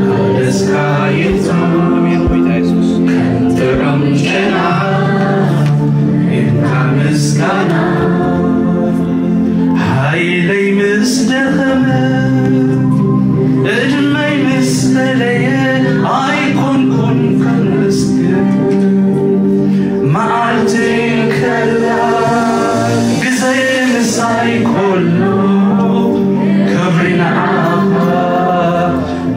ቃደስካ ይትም። ኣሜን። ጎይታ የሱስ፣ ከም ጥዑም ጨና ኢልካ ምስጋና። ሓይለይ ምስ ደኸመ፣ ዕድመይ ምስ ፈለየ፣ ኣይኮንኩን ከመስግን። መዓልቲ ከላ፣ ግዜ ምሳይ ከሎ፣ ክብሪ ንዓኻ፣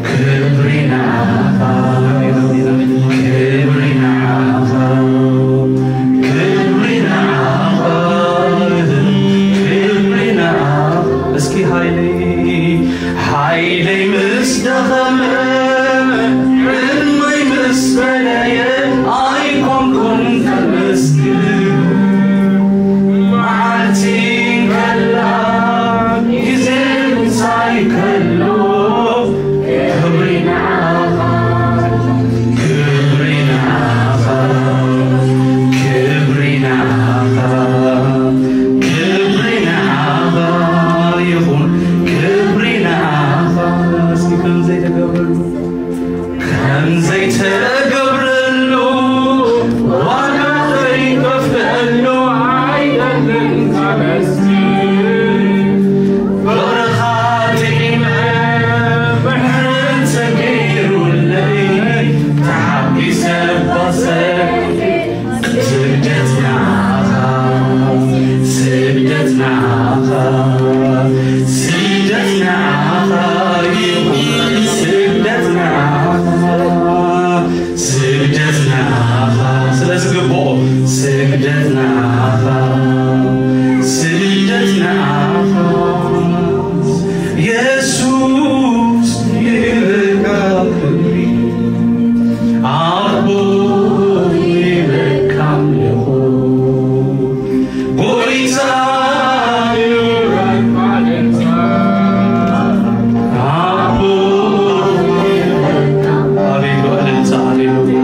ክብሪ ንዓኻ፣ ክብሪ ንዓኻ፣ ክብሪ ንዓኻ፣ ክብሪ ንዓኻ። እስኪ ሓይለይ፣ ሓይለይ ምስ ደኸመ፣ ዕድመይ ምስ ፈለየ፣ ኣይኮንኩን ከመስግን። መዓልቲ ከላ፣ ግዜ ምሳይ ከሎ፣ ክብሪ ንዓኻ፣ ክብሪ ንዓኻ፣ ክብሪ ንዓኻ፣ ክብሪ ንዓኻ ይኹን፣ ክብሪ ንዓኻ። እስኪ ከም ዘይተገብረሉ፣ ከም ዘይተገብረሉ፣ ዋጋ ዘይከፍለሉ ኣይደልን ከመስግን። ፍቕርኻ ጥዒመ ምሕረት ተገይሩለይ ተሓጒሰ ባሰ። ስግደት ንዓኻ፣ ስግደት ንዓኻ፣ ስግደት ንዓኻ ይኹን፣ ስግደት ንዓኻ። ስግደት ንዓኻ ስለ ዝግብኦ፣ ስግደት ንዓኻ፣ ስግደት ንዓኻ። የሱስ ይብለካ ክብሪ፣ ኣቦ ይብለካ ኣምልኾ። ጎይታ፣ ኣቦ፣ ኣቤቱ፣ እልልታ፣ ሃሌሉያ።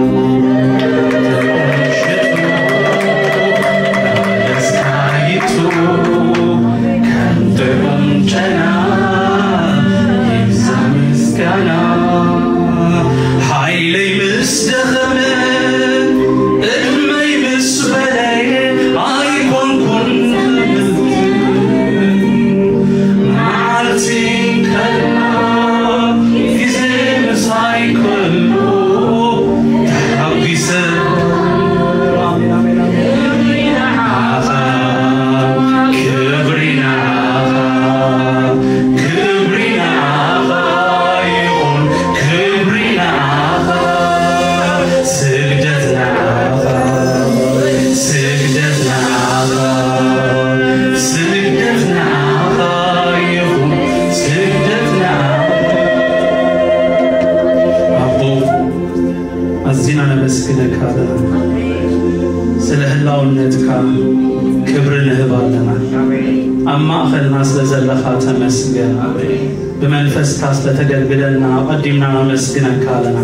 ደስታ ይቱ፣ ከም ጥዑም ጨና፣ ይብዛ ምስጋና። ሓይለይ ምስ ደኸመ፣ ዕድመይ ምስ በለየ፣ ኣይኮንኩን መዓልቲ ከላ፣ ግዜ ምሳይ ከሎ፣ ተሓጒሰ። ክብሪ ንዓኻ፣ ክብሪ ንዓኻ ይኹን፣ ክብሪ ንዓኻ፣ ስግደት ንዓኻ፣ ስግደት ንዓኻ፣ ስግደት ንዓኻ ይኹን፣ ስግደት ንዓኻ። ኣቦ፣ ኣዚና ነመስግነካ ኣለና። ስለ ህላውነትካ ክብሪ ንህብ ኣለና። ኣብ ማእኸልና ስለ ዘለኻ ተመስገን። ብመንፈስካ ስለ ተገልግለና ኣቐዲምና ነመስግነካ ኣለና።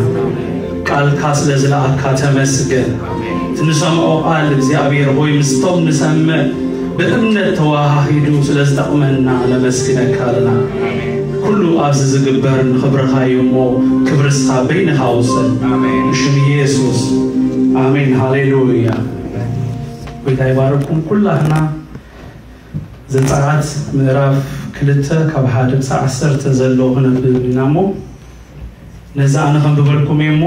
ቃልካ ስለ ዝለኣካ ተመስገን። እቲ ንሰምዖ ቃል እግዚኣብሔር ሆይ ምስቶም ንሰምዕ ብእምነት ተዋሃሂዱ ስለ ዝጠቕመና ነመስግነካ ኣለና። ኩሉ ኣብዚ ዝግበር ንኽብርኻ እዩ እሞ ክብሪ እስኻ በይንኻ ውሰድ። ኣሜን። ብሽም ኢየሱስ። ኣሜን። ሃሌሉያ። ጎይታ ይባርኩም። ኩላህና ዘጸኣት ምዕራፍ ክልተ ካብ ሓደ ክሳብ ዓሰርተ ዘሎ ክነብብ ኢና እሞ ነዚ ኣነ ከንብበልኩም እየ እሞ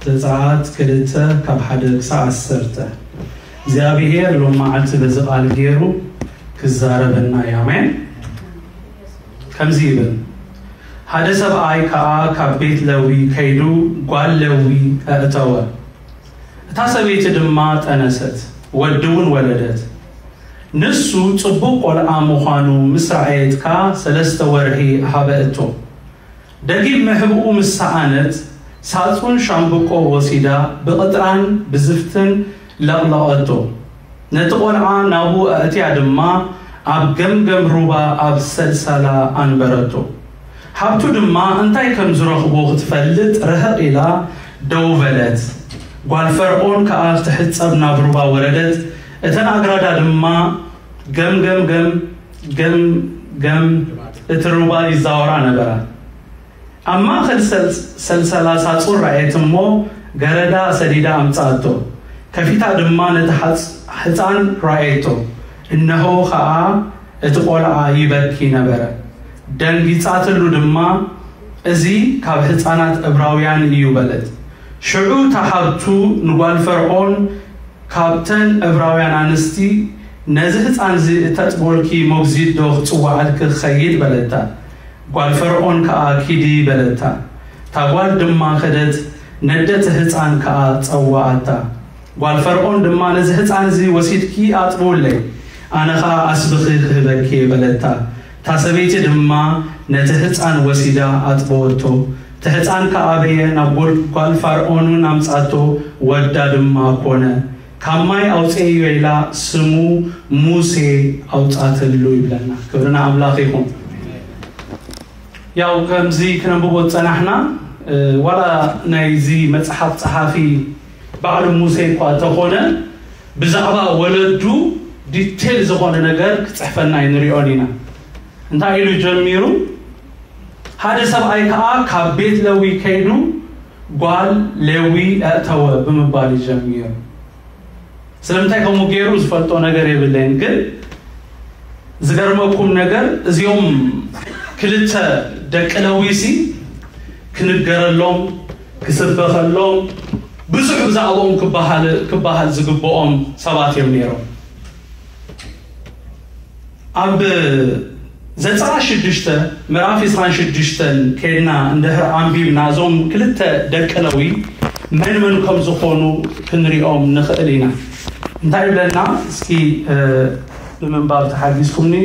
ዘጸኣት ክልተ ካብ ሓደ ክሳብ ዓሰርተ። እግዚኣብሔር ሎም መዓልቲ በዚ ቃል ገይሩ ክዛረበና እዩ። ኣሜን። ከምዚ ይብል፣ ሓደ ሰብኣይ ከኣ ካብ ቤት ለዊ ከይዱ ጓል ለዊ ኣእተወ። እታ ሰበይቲ ድማ ጠነሰት፣ ወዲ እውን ወለደት። ንሱ ጽቡቕ ቆልዓ ምዃኑ ምስ ረኣየትካ ሰለስተ ወርሒ ሃበእቶ። ደጊም መሕብኡ ምስ ሰኣነት፣ ሳጹን ሻምብቆ ወሲዳ ብቕጥራን ብዝፍትን ለቕለቐቶ። ነቲ ቆልዓ ናብኡ ኣእትያ ድማ ኣብ ገምገም ሩባ ኣብ ሰልሳላ ኣንበረቶ። ሃብቱ ድማ እንታይ ከም ዝረኽቦ ክትፈልጥ ርሕቕ ኢላ ደው በለት። ጓል ፈርዖን ከኣ ክትሕጸብ ናብ ሩባ ወረደት። እተን ኣግራዳ ድማ ገምገምገም ገምገም እቲ ሩባ ይዛወራ ነበራ። ኣብ ማእከል ሰል- ሰልሰላ ሳጹን ረኣየት እሞ፣ ገረዳ ሰዲዳ ኣምጻኣቶ። ከፊታ ድማ ነቲ ሓጽ- ሕጻን ረኣየቶ። እነሆ ኸኣ እቲ ቈልዓ ይበኪ ነበረ። ደንጊጻትሉ ድማ፣ እዚ ካብ ሕጻናት እብራውያን እዩ በለት። ሽዑ እታ ሓብቱ ንጓል ፈርዖን፣ ካብተን እብራውያን ኣንስቲ፣ ነዚ ህጻን እዚ እተጥቦልኪ ሞግዚት ዶ ክጽውዓልኪ ክኸይድ? በለታ። ጓል ፈርዖን ከኣ ኪዲ በለታ። እታ ጓል ድማ ከደት፣ ነደቲ ህጻን ከኣ ጸዋኣታ። ጓል ፈርዖን ድማ ነዚ ህጻን እዚ ወሲድኪ ኣጥብውለይ፣ ኣነ ኸኣ ኣስብኺ ክህበኪ እየ በለታ። እታ ሰበይቲ ድማ ነቲ ህጻን ወሲዳ ኣጥበወቶ። እቲ ህጻን ከኣ በየ ናብ ጎል- ጓል ፈርዖንን ኣምጻቶ፣ ወዳ ድማ ኮነ። ካብ ማይ ኣውፅኤዮ ኢላ ስሙ ሙሴ ኣውፃትሉ ይብለና። ክብሪ ንኣምላኽ ይኹን። ያው ከምዚ ክነንብቦ ዝፀናሕና፣ እ፣ ዋላ ናይዚ መፅሓፍ ፀሓፊ ባዕሉ ሙሴ እኳ እንተኾነ፣ ብዛዕባ ወለዱ ዲቴል ዝኾነ ነገር ክፅሕፈና ኣይንሪኦን ኢና። እንታይ ኢሉ ጀሚሩ? ሓደ ሰብኣይ ከዓ ካብ ቤት ለዊ ከይዱ ጓል ሌዊ ኣእተወ ብምባል ይጀምር። ስለምንታይ ከምኡ ገይሩ ዝፈልጦ ነገር የብለይን፣ ግን ዝገርመኩም ነገር እዚኦም ክልተ ደቂ ለዊሲ ክንገረሎም፣ ክስበኸሎም፣ ብዙሕ ብዛዕባኦም ክበሃል ክበሃል ዝግብኦም ሰባት እዮም ነይሮም። ኣብ ዘፀራ ሽዱሽተ ምዕራፍ ዕስራን ሽዱሽተን ከድና እንድሕር ኣንቢብና እዞም ክልተ ደቂ ለዊ መን መን ከም ዝኾኑ ክንሪኦም ንኽእል ኢና። እንታይ ይብለና? እስኪ፣ እ፣ ብምንባብ ተሓጊዝኩምኒ።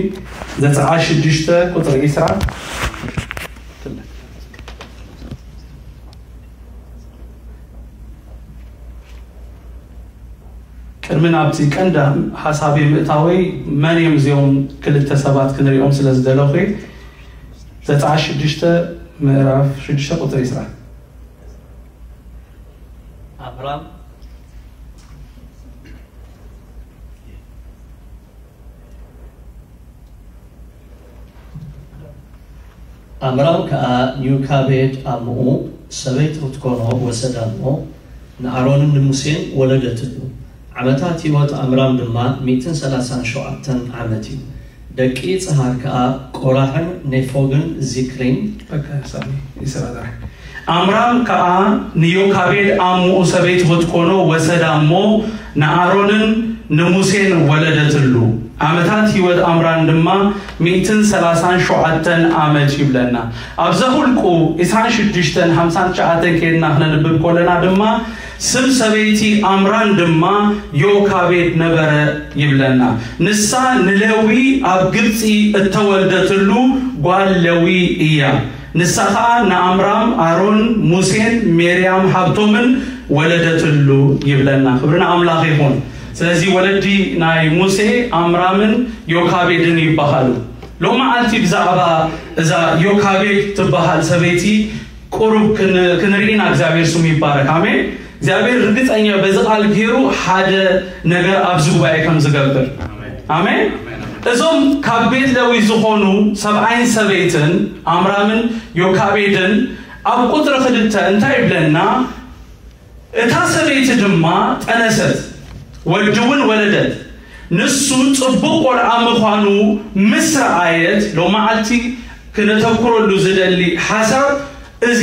ዘፀራ ሽዱሽተ ቁፅሪ ዕስራ። ቅድሚ ናብቲ ቀንዲ ሓሳበይ ምእታወይ፣ መን እዮም እዚኦም ክልተ ሰባት ክንሪኦም ስለ ዝደለኹ፣ ዘፀራ ሽዱሽተ ምዕራፍ ሽዱሽተ ቁፅሪ ዕስራ። ኣምራም ኣምራም ከኣ ንዮካቤድ ኣምኡ ሰበይቲ ክትኮኖ ወሰዳ እሞ፣ ንኣሮንን ንሙሴን ወለደትሉ። ዓመታት ህይወት ኣምራም ድማ ሚእትን ሰላሳን ሸውዓተን ዓመት እዩ። ደቂ ጽሃር ከኣ ቆራሕን ኔፎግን ዚክሪን። በቃ ሳሚ፣ ይስራ ጥራሕ። ኣምራም ከኣ ንዮካቤድ ኣምኡ ሰበይቲ ክትኮኖ ወሰዳ እሞ፣ ንኣሮንን ንሙሴን ወለደትሉ። ዓመታት ህይወት ኣምራም ድማ ሚእትን ሰላሳን ሸውዓተን ዓመት ይብለና። ኣብ ዘኍልቁ ዕስራን ሽዱሽተን ሓምሳን ትሽዓተን ከይድና ክነንብብ ከለና ድማ፣ ስም ሰበይቲ ኣምራም ድማ ዮካቤድ ነበረ ይብለና። ንሳ ንሌዊ ኣብ ግብጺ እተወልደትሉ ጓል ሌዊ እያ። ንሳ ኸኣ ንኣምራም ኣሮን፣ ሙሴን ሜርያም ሓብቶምን ወለደትሉ ይብለና። ክብሪ ንኣምላኽ ይኹን። ስለዚ ወለዲ ናይ ሙሴ ኣምራምን ዮካቤድን ይበሃሉ። ሎመዓልቲ ብዛዕባ እዛ ዮካቤድ ትበሃል ሰበይቲ ቁሩብ ክን- ክንርኢ ኢና። እግዚኣብሔር ስሙ ይባረክ። ኣሜን። እግዚኣብሔር ርግጸኛ በዚ ቃል ገይሩ ሓደ ነገር ኣብዚ ጉባኤ ከም ዝገብር። ኣሜን። እዞም ካብ ቤት ሌዊ ዝኾኑ ሰብኣይን ሰበይትን ኣምራምን ዮካቤድን ኣብ ቁፅሪ ክልተ እንታይ ይብለና? እታ ሰበይቲ ድማ ጠነሰት፣ ወዲ እውን ወለደት። ንሱ ጽቡቕ ቆልዓ ምዃኑ ምስ ረኣየት፣ ሎመዓልቲ ክነተኩረሉ ዝደሊ ሓሳብ እዚ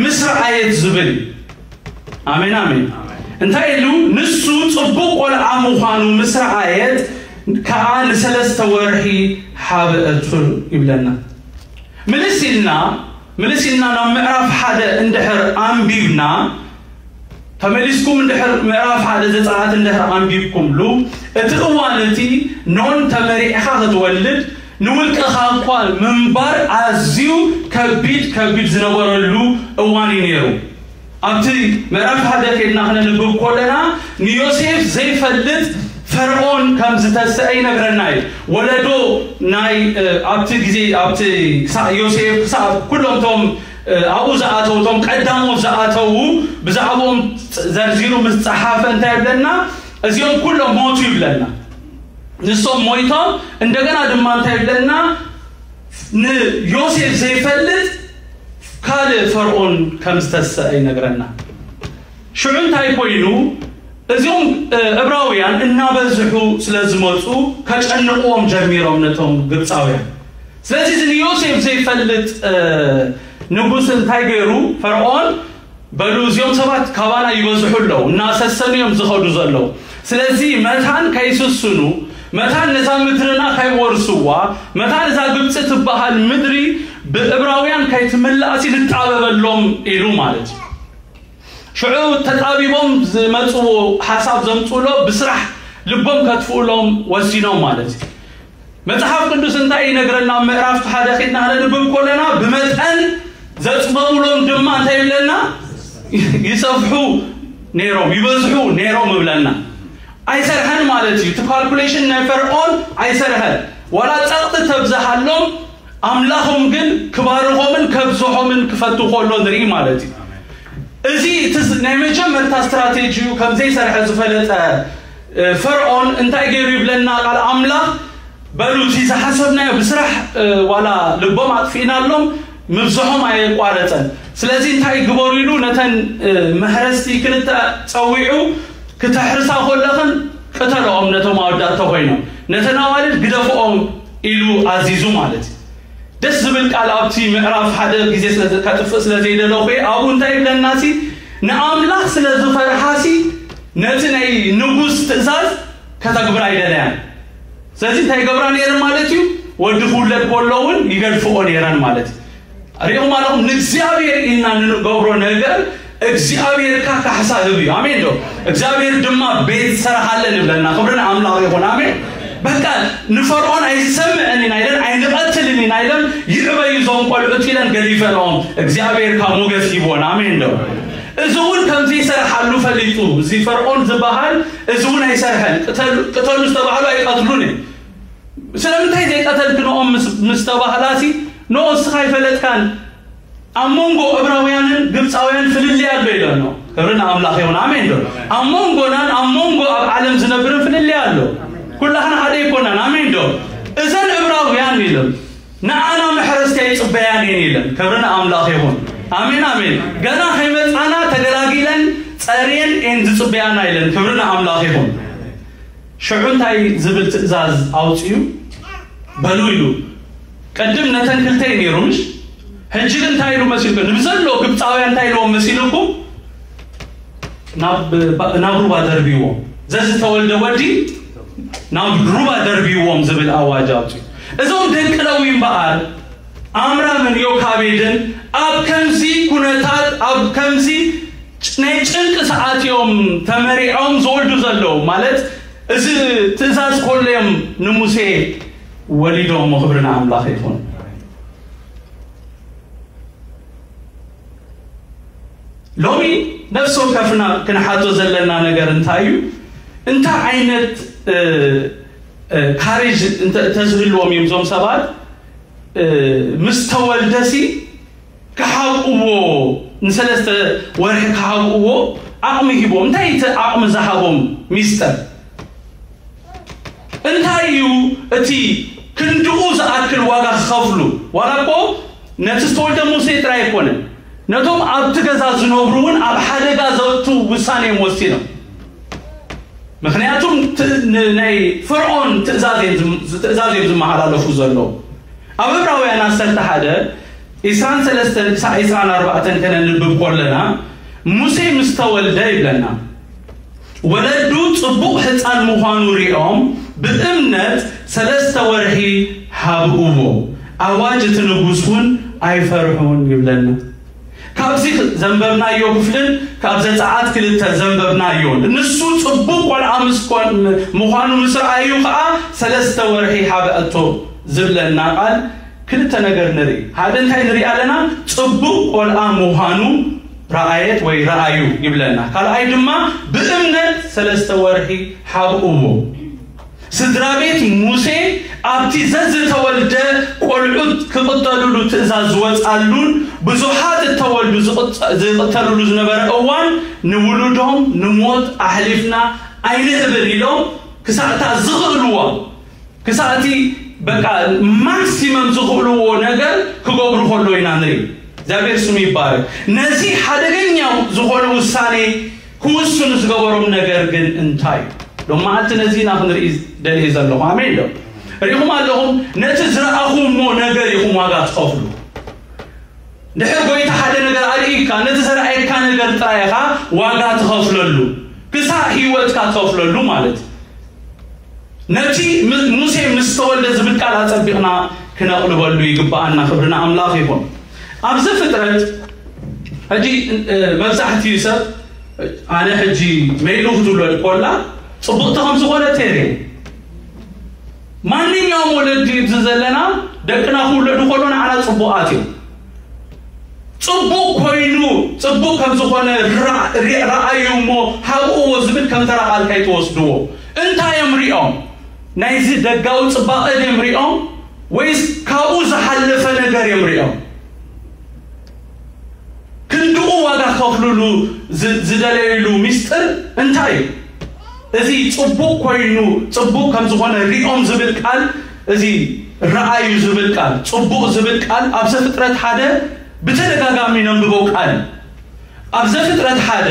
ምስ ረኣየት ዝብል እዩ። ኣሜን፣ ኣሜን። እንታይ ኢሉ? ንሱ ጽቡቕ ቆልዓ ምዃኑ ምስ ረኣየት ከኣ ንሰለስተ ወርሒ ሓበአቱ ይብለና። ምልስ ኢልና፣ ምልስ ኢልና ናብ ምዕራፍ ሓደ እንድሕር ኣንቢብና፣ ተመሊስኩም እንድሕር ምዕራፍ ሓደ ዘጸኣት እንድሕር ኣንቢብኩምሉ፣ እቲ እዋን እቲ ኖን ተመሪዕኻ ክትወልድ፣ ንውልቅኻ እኳ ምንባር ኣዝዩ ከቢድ፣ ከቢድ ዝነበረሉ እዋን እዩ ነይሩ። ኣብቲ ምዕራፍ ሓደ ከድና ክነንብብ ከለና፣ ንዮሴፍ ዘይፈልጥ ፈርዖን ከም ዝተስአ ይነግረና እዩ። ወለዶ ናይ፣ እ፣ ኣብቲ ግዜ፣ ኣብቲ ክሳዕ ዮሴፍ፣ ክሳዕ ኩሎም እቶም፣ እ፣ ኣብኡ ዝኣተዉ፣ እቶም ቀዳሞት ዝኣተዉ፣ ብዛዕባኦም ዘርዚሩ ምስ ጸሓፈ እንታይ ይብለና? እዚኦም ኩሎም ሞቱ ይብለና። ንሶም ሞይቶም፣ እንደገና ድማ እንታይ ይብለና? ንዮሴፍ ዘይፈልጥ ካልእ ፈርዖን ከም ዝተሰአ ይነግረና። ሽዑ እንታይ ኮይኑ? እዚኦም እብራውያን እናበዝሑ ስለ ዝመፁ ከጨንቕዎም ጀሚሮም ነቶም ግብፃውያን። ስለዚ እዚ ንዮሴፍ ዘይፈልጥ ንጉስ እንታይ ገይሩ? ፈርዖን በሉ፣ እዚኦም ሰባት ካባና ይበዝሑ ኣለዉ፣ እናሰሰኑ እዮም ዝኸዱ ዘለዉ። ስለዚ መታን ከይስስኑ፣ መታን ነዛ ምድርና ከይወርስዋ፣ መታን እዛ ግብፂ ትበሃል ምድሪ ብእብራውያን ከይትምላእሲ ንጣበበሎም ኢሉ ማለት እዩ። ሽዑ ተጣቢቦም ዝመፅዎ ሓሳብ ዘምፅእሎ ብስራሕ ልቦም ከጥፍኡሎም ወሲኖም ማለት እዩ። መጽሓፍ ቅዱስ እንታይ ይነግረና? ኣብ ምዕራፍ ሓደ ኺድና ክነንብብ ከለና፣ ብመጠን ዘጽበቡሎም ድማ እንታይ ይብለና? ይሰፍሑ ነይሮም፣ ይበዝሑ ነይሮም ይብለና። ኣይሰርሐን ማለት እዩ። እቲ ካልኩሌሽን ናይ ፈርዖን ኣይሰርሐን። ዋላ ጸቕጢ ተብዝሃሎም፣ ኣምላኾም ግን ክባርኾምን ከብዝሖምን ክፈቱ ከሎ ንርኢ ማለት እዩ። እዚ እቲ ዝ- ናይ መጀመርታ ስትራቴጂኡ ከም ዘይሰርሐ ዝፈለጠ ፈርዖን እንታይ ገይሩ ይብለና ቃል ኣምላኽ? በሉ፣ እቲ ዝሓሰብናዮ ብስራሕ ዋላ ልቦም ኣጥፊእናሎም፣ ምብዝሖም ኣየቋረፀን። ስለዚ እንታይ ግበሩ ኢሉ ነተን መሕረስቲ ክልተ ፀዊዑ፣ ክተሕርሳ ከለኽን ቅተልኦም፣ ነቶም ኣወዳት ተኮይኖም፣ ነተን ኣዋልድ ግደፍኦም ኢሉ ኣዚዙ ማለት እዩ። ደስ ዝብል ቃል ኣብቲ ምዕራፍ ሓደ ግዜ ከጥፍእ ስለ ዘይደለኹ፣ ኣብኡ እንታይ ይብለና ሲ? ንኣምላኽ ስለ ዝፈርሓ ሲ፣ ነቲ ናይ ንጉስ ትእዛዝ ከተግብር ኣይደለያን። ስለዚ እንታይ ይገብራ ነይረን ማለት እዩ? ወዲ ክውለድ ከሎ እውን ይገድፍኦ ነይረን ማለት እዩ። ሪእኹም ኣለኹም፣ ንእግዚኣብሔር ኢልና ንገብሮ ነገር እግዚኣብሔር ካ ካሕሳ ህብ እዩ። ኣሜን ዶ? እግዚኣብሔር ድማ ቤት ሰርሓለን ይብለና። ክብሪ ንኣምላኽ ይኹን። ኣሜን። በቃ ንፈርዖን ኣይሰምዕን ኢና ኢለን፣ ኣይንቐትልን ኢና ኢለን፣ ይዕበዩ እዞም ቆልዑት ኢለን ገዲፈንኦም፣ እግዚኣብሔር ካብ ሞገስ ይብወን። ኣሜን ዶ? እዚ እውን ከምዚ ይሰርሓሉ ፈሊጡ፣ እዚ ፈርዖን ዝበሃል እዚ እውን ኣይሰርሐን። ቅተሉ ዝተባህሉ ኣይቀትሉን እዮም። ስለምንታይ ዘይቀተልክንኦም ምስ ተባህላሲ፣ ኖ እስኻ ኣይፈለጥካን። ኣብ መንጎ እብራውያንን ግብፃውያን ፍልልይ ኣሎ ኢለኖ። ክብሪ ንኣምላኽ ይኹን። ኣሜን ዶ? ኣብ መንጎናን ኣብ መንጎ ኣብ ዓለም ዝነብርን ፍልልይ ኣሎ። ኩላህና ሓደ ኣይኮናን። ኣሜን ዶ? እዘን እብራውያን ኢለን ንኣና መሕረስቲ ኣይፅበያን እየን ኢለን። ክብሪ ንኣምላኽ ይኹን። ኣሜን ኣሜን። ገና ከይመፃና ተገላጊለን ፀርየን እየን ዝፅበያና ኢለን። ክብሪ ንኣምላኽ ይኹን። ሽዑ እንታይ ዝብል ትእዛዝ ኣውፅዩ? በሉ ኢሉ። ቅድም ነተን ክልተ እዩ ነይሩ ምሽ? ሕጂ ግን እንታይ ኢሉ መሲልኩም? ንብዘሎ ግብፃውያን እንታይ ኢልዎም መሲልኩም? ናብ ናብ ሩባ ደርብይዎም። ዘዝተወልደ ወዲ ናብ ሩባ ደርብይዎም ዝብል ኣዋጅ ኣውፅዩ። እዞም ደቂ ለዊ እምበኣር፣ ኣምራምን ዮካቤድን ኣብ ከምዚ ኩነታት፣ ኣብ ከምዚ ናይ ጭንቂ ሰዓት እዮም ተመሪዖም ዝወልዱ ዘለዉ። ማለት እዚ ትእዛዝ ከሎ እዮም ንሙሴ ወሊዶሞ። ክብሪ ንኣምላኽ ይኹን። ሎሚ ነፍሲ ወከፍና ክንሓቶ ዘለና ነገር እንታይ እዩ? እንታይ ዓይነት ካሬጅ ተዝህልዎም እዮም እዞም ሰባት? ምስ ተወልደሲ ክሓብእዎ፣ ንሰለስተ ወርሒ ክሓብእዎ ዓቕሚ ሂቦም። እንታይ እቲ ዓቕሚ ዝሃቦም ሚስጥር? እንታይ እዩ እቲ ክንድኡ ዝኣክል ዋጋ ክኸፍሉ? ዋላ እኮ ነቲ ዝተወልደ ሙሴ ጥራይ ኣይኮነን፣ ነቶም ኣብቲ ገዛ ዝነብሩ እውን ኣብ ሓደጋ ዘእቱ ውሳኔ እዮም ወሲኖም። ምክንያቱም ናይ ፍርዖን ትእዛዝ እዮም ዝመሓላለፉ ዘለዉ። ኣብ ዕብራውያን ዓሰርተ ሓደ፣ ዕስራን ሰለስተን ክሳዕ ዕስራን ኣርባዕተን ከነንብብ ከለና፣ ሙሴ ምስ ተወልደ ይብለና፣ ወለዱ ጽቡቕ ሕጻን ምዃኑ ሪኦም ብእምነት ሰለስተ ወርሒ ሃብእዎ፣ ኣዋጅ እቲ ንጉስ እውን ኣይፈርሑን ይብለና። ካብዚ ዘንበብናዮ ክፍልን ካብ ዘጸኣት ክልተ ዘንበብናዮን፣ ንሱ ጽቡቕ ቆልዓ ምስ ምዃኑ ምስ ረኣዩ ኸኣ ሰለስተ ወርሒ ሃብኣቶ ዝብለና ቃል ክልተ ነገር ንርኢ። ሓደ እንታይ ንርኢ ኣለና? ጽቡቕ ቆልዓ ምዃኑ ረኣየት ወይ ረኣዩ ይብለና። ካልኣይ ድማ ብእምነት ሰለስተ ወርሒ ሃብእዎ። ስድራ ቤት ሙሴ ኣብቲ ዘዝተወልደ ቆልዑት ክቕተሉሉ ትእዛዝ ዝወፅኣሉን ብዙሓት እተወልዱ ዝቕተሉሉ ዝነበረ እዋን ንውሉዶም ንሞት ኣሕሊፍና ኣይንህብን ኢሎም ክሳዕታ ዝኽእልዎ ክሳእቲ በቃ ማክሲመም ዝኽእልዎ ነገር ክገብሩ ከሎ ኢና ንርኢ። እግዚኣብሔር ስሙ ይባረክ። ነዚ ሓደገኛ ዝኾነ ውሳኔ ክውስኑ ዝገበሮም ነገር ግን እንታይ እዩ? ሎም መዓልቲ ነዚ ኢና ክንርኢ ደልየ ዘለኹ። ኣሜን ዶ? ርኢኹም ኣለኹም? ነቲ ዝረኣኹምዎ ነገር ኢኹም ዋጋ ትኸፍሉ። ድሕር ጎይታ ሓደ ነገር ኣርእካ፣ ነቲ ዘረኣየካ ነገር ጥራይ ኢኻ ዋጋ ትኸፍለሉ፣ ክሳእ ህይወትካ ትኸፍለሉ ማለት እዩ። ነቲ ም-፣ ሙሴ ምስ ተወልደ ዝብል ቃል ኣጸቢቕና ክነቕልበሉ ይግብኣና። ክብሪ ንኣምላኽ ይኹን። ኣብዚ ፍጥረት ሕጂ፣ እ፣ መብዛሕትኡ ሰብ፣ ኣነ ሕጂ ሜሉ ክትውለድ ኮላ ጽቡቕቲ ከም ዝኾነ ተርኢ። ማንኛውም ወለዲ ኣብዚ ዘለና ደቅና ክውለዱ ከሎ ንዓና ጽቡቓት እዮም። ጽቡቕ ኮይኑ፣ ጽቡቕ ከም ዝኾነ ራ-፣ ሪ-፣ ረኣዩ እሞ ሃብእዎ ዝብል ከም ተራ ቃል ከይትወስድዎ። እንታይ እዮም ሪኦም? ናይዚ ደጋዊ ጽባቐ ድዮም ሪኦም? ወይስ ካብኡ ዝሓለፈ ነገር እዮም ሪኦም? ክንድኡ ዋጋ ከፍልሉ ዝ-፣ ዝደለይሉ ሚስጥር እንታይ እዩ? እዚ ጽቡቕ ኮይኑ፣ ጽቡቕ ከም ዝኾነ ሪኦም ዝብል ቃል፣ እዚ ረኣዩ ዝብል ቃል፣ ጽቡቕ ዝብል ቃል ኣብ ዘፍጥረት ሓደ ብተደጋጋሚ ነንብቦ ቃል። ኣብ ዘፍጥረት ሓደ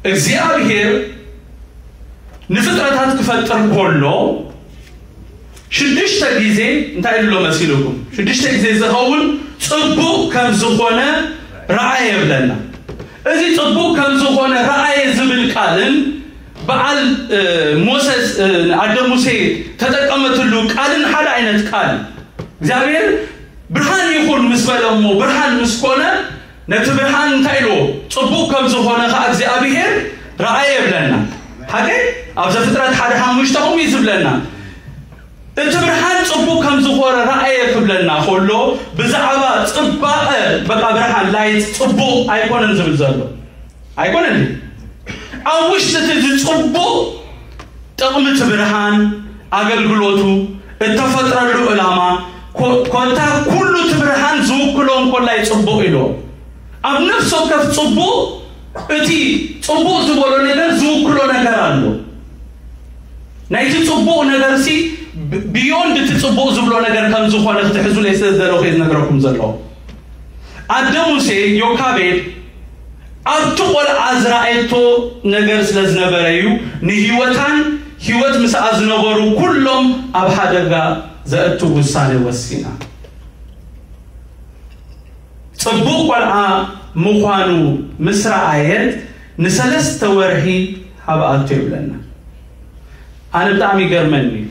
እግዚኣብሔር ንፍጥረታት ክፈጥር ከሎ ሽዱሽተ ግዜ እንታይ ኢሉ ኣሎ መሲልኩም? ሽዱሽተ ግዜ ዝኸውን ጽቡቕ ከም ዝኾነ ረኣየ ይብለና። እዚ ጽቡቕ ከም ዝኾነ ረኣየ ዝብል ቃልን በዓል፣ እ፣ ሞሰስ፣ እ፣ ኣደ ሙሴ ተጠቀመትሉ ቃልን ሓደ ዓይነት ቃል እዩ። እግዚኣብሔር ብርሃን ይኹን ምስ በለ እሞ ብርሃን ምስ ኮነ ነቲ ብርሃን እንታይ ኢልዎ? ጽቡቕ ከም ዝኾነ ኸዓ እግዚኣብሔር ረኣየ ይብለና። ሓቀይ? ኣብ ዘፍጥረት ሓደ ሓሙሽተ ከምኡ እዩ ዝብለና። እቲ ብርሃን ጽቡቕ ከም ዝኾነ ረኣየ ክብለና ከሎ ብዛዕባ ጽባቐ በቃ ብርሃን ላይት ጽቡቕ ኣይኮነን ዝብል ዘሎ። ኣይኮነን ድዩ? ኣብ ውሽጢ እቲ ጽቡቕ ጥቕሚ እቲ ብርሃን፣ ኣገልግሎቱ፣ እተፈጥረሉ ዕላማ፣ ኮ-፣ ኮታ ኩሉ እቲ ብርሃን ዝውክሎ እንኮላይ ጽቡቕ ኢልዎ። ኣብ ነፍሲ ወከፍ ጽቡቕ፣ እቲ ጽቡቕ ዝበሎ ነገር ዝውክሎ ነገር ኣሎ። ናይቲ ጽቡቕ ነገርሲ ብ-፣ ቢዮንድ እቲ ጽቡቕ ዝብሎ ነገር ከም ዝኾነ ክትሕዙለይ ስለ ዝደለኹ እየ ዝነግረኩም ዘለኹ። ኣደ ሙሴ ዮካቤድ ኣብቲ ቆልዓ ዝረኣየቶ ነገር ስለ ዝነበረ እዩ ንህይወታን ህይወት ምስኣ ዝነበሩ ኩሎም ኣብ ሓደጋ ዘእቱ ውሳኔ ወሲና። ጽቡቕ ቆልዓ ምዃኑ ምስ ረኣየት ንሰለስተ ወርሒ ሃብኣቶ ይብለና። ኣነ ብጣዕሚ ይገርመኒ እዩ።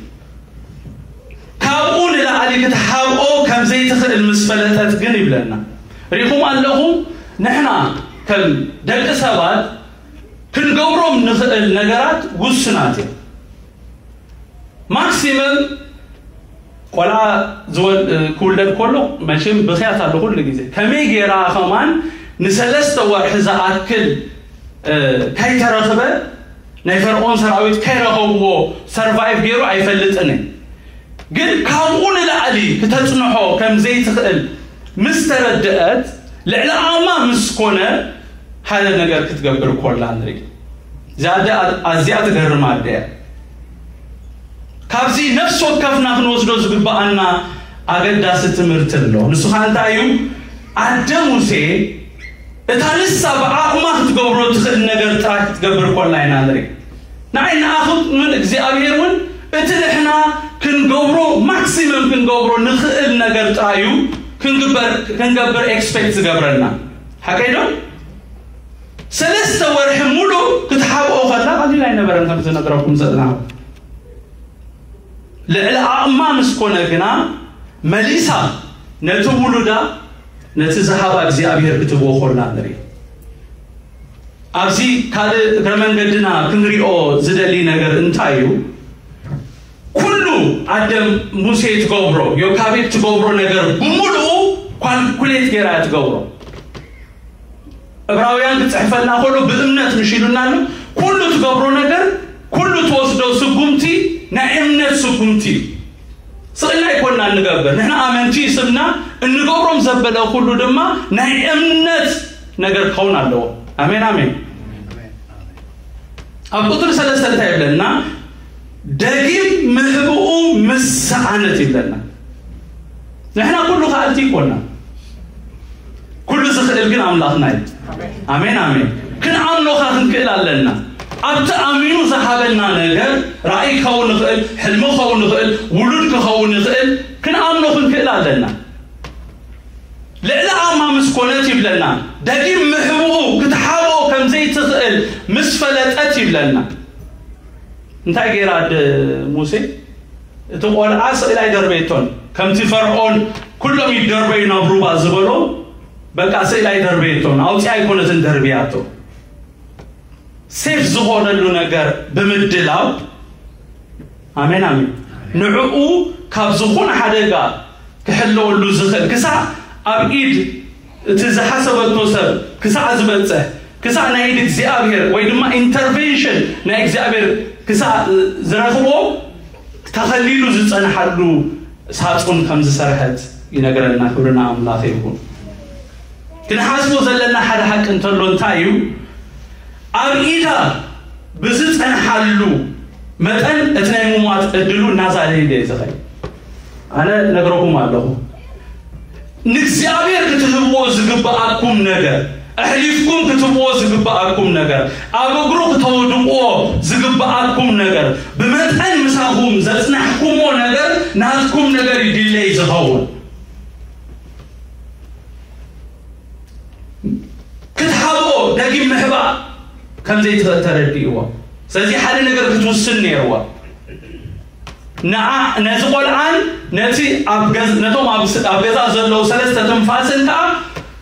ካብኡ ንላዕሊ ክትሓብኦ ከም ዘይትኽእል ምስ ፈለጠት ግን ይብለና። ሪኹም ኣለኹም፣ ንሕና ከም ደቂ ሰባት ክንገብሮም ንኽእል ነገራት ውሱናት እዮም። ማክሲመም ቆልዓ ዝወል-፣ ክውለድ ከሎ መቸም ብኽያት ኣሎ ኩሉ ግዜ። ከመይ ጌራ ከማን ንሰለስተ ወርሒ ዝኣክል፣ እ፣ ከይተረኽበ ናይ ፈርዖን ሰራዊት ከይረኸብዎ ሰርቫይቭ ገይሩ ኣይፈልጥን እዩ። ግን ካብኡ ንላዕሊ ክተጽንሖ ከም ዘይትኽእል ምስ ተረድአት ልዕሊ ኣማ ምስ ኮነ ሓደ ነገር ክትገብር ኮላ ንርኢ። እዛ ኣደ ኣ-፣ ኣዝያ ትገርም ኣደ እያ። ካብዚ ነፍሲ ወከፍና ክንወስዶ ዝግብኣና ኣገዳሲ ትምህርቲ ኣሎ። ንሱ ኸኣ እንታይ እዩ? ኣደ ሙሴ እታ ንሳ ብዓቕማ ክትገብሮ ትኽእል ነገር ጥራይ ክትገብር ኮላ ኢና ንርኢ። ንዓይ ንኣኹምን እግዚኣብሔር እውን እቲ ንሕና ክንገብሮ፣ ማክሲመም ክንገብሮ ንኽእል ነገር ጥራይ እዩ ክንግበር፣ ክንገብር ኤክስፔክት ዝገብረና። ሓቀይ ዶ? ሰለስተ ወርሒ ሙሉ ክትሓብኦ ከላ ቀሊል ኣይነበረን ከም ዝነግረኩም ዘለና። ልዕሊ ዓቕማ ምስ ኮነ ግና መሊሳ ነቲ ውሉዳ ነቲ ዝሃባ እግዚኣብሔር ክትህቦ ኮላ ንርኢ። ኣብዚ ካልእ እግረ መንገድና ክንሪኦ ዝደሊ ነገር እንታይ እዩ? ኩሉ ኣደ ሙሴ ትገብሮ፣ ዮካቤድ ትገብሮ ነገር ብምሉኡ ኳልኩሌት ገይራ እያ ትገብሮ። ዕብራውያን ክጽሕፈልና ከሎ ብእምነት ምሽ ኢሉና ኣሎ። ኩሉ ትገብሮ ነገር፣ ኩሉ ትወስዶ ስጉምቲ ናይ እምነት ስጉምቲ እዩ። ስቕልና ኣይኮንና እንገብር። ንሕና ኣመንቲ ስምና እንገብሮም ዘበለ ኩሉ ድማ ናይ እምነት ነገር ክኸውን ኣለዎ። ኣሜን፣ ኣሜን። ኣብ ቁጽሪ ሰለስተ እንታይ ይብለና? ደጊም ምህብኡ ምስ ሰኣነት ይብለና። ንሕና ኩሉ ከኣልቲ ይኮና፣ ኩሉ ዝኽእል ግን ኣምላኽና እዩ። ኣሜን ኣሜን። ክንኣምኖኻ ክንክእል ኣለና። ኣብቲ ኣሚኑ ዝሃበና ነገር፣ ራእይ ክኸውን ይኽእል፣ ሕልሚ ክኸውን ይኽእል፣ ውሉድ ክኸውን ይኽእል፣ ክንኣምኖ ክንክእል ኣለና። ልዕሊ ኣማ ምስ ኮነት ይብለና፣ ደጊም ምህብኡ ክትሓብኦ ከም ዘይትኽእል ምስ ፈለጠት ይብለና። እንታይ ገይራ ኣደ ሙሴ? እቲ ቆልዓ ስእሊ ኣይደርበየቶን። ከምቲ ፈርዖን ኩሎም ይደርበዩ ናብ ሩባ ዝበሎ፣ በቃ ስእሊ ኣይደርበየቶን። ኣውፂኣ ኣይኮነትን ደርብያቶ። ሴፍ ዝኾነሉ ነገር ብምድላው፣ ኣሜን ኣሜን፣ ንዕኡ ካብ ዝኾነ ሓደጋ ክሕለወሉ ዝኽእል ክሳዕ ኣብ ኢድ እቲ ዝሓሰበቶ ሰብ ክሳዕ ዝበፅሕ፣ ክሳዕ ናይ ኢድ እግዚኣብሔር ወይ ድማ ኢንተርቬንሽን ናይ እግዚኣብሔር ክሳዕ ዝረኽቦ ተኸሊሉ ዝፀንሓሉ ሳጹን ከም ዝሰርሐት ይነግረና። ክብርና ኣምላኽ ይኹን። ክንሓስቦ ዘለና ሓደ ሓቂ እንተሎ እንታይ እዩ? ኣብ ኢዳ ብዝጸንሓሉ መጠን እቲ ናይ ምሟት ዕድሉ እናዛለ ይደ ዝኸይ ኣነ ነግረኩም ኣለኹ። ንእግዚኣብሔር ክትህብዎ ዝግብኣኩም ነገር፣ ኣሕሊፍኩም ክትህብዎ ዝግብኣኩም ነገር፣ ኣብ እግሩ ክተውድቅዎ ዝግብኣኩም ነገር፣ ብመጠን ምሳኹም ዘጽናሕኩሞ ነገር ናትኩም ነገር ይድለይ ዝኸውን። ክትሃብኦ ደጊም ምሕባእ ከም ዘይትኽእል ተረዲእዎ። ስለዚ ሓደ ነገር ክትውስን ነይርዋ። ንዓ ነዚ ቆልዓን ነቲ ኣብ ገዝ- ነቶም ኣብ ስ- ኣብ ገዛ ዘለዉ ሰለስተ ትንፋስን ከኣ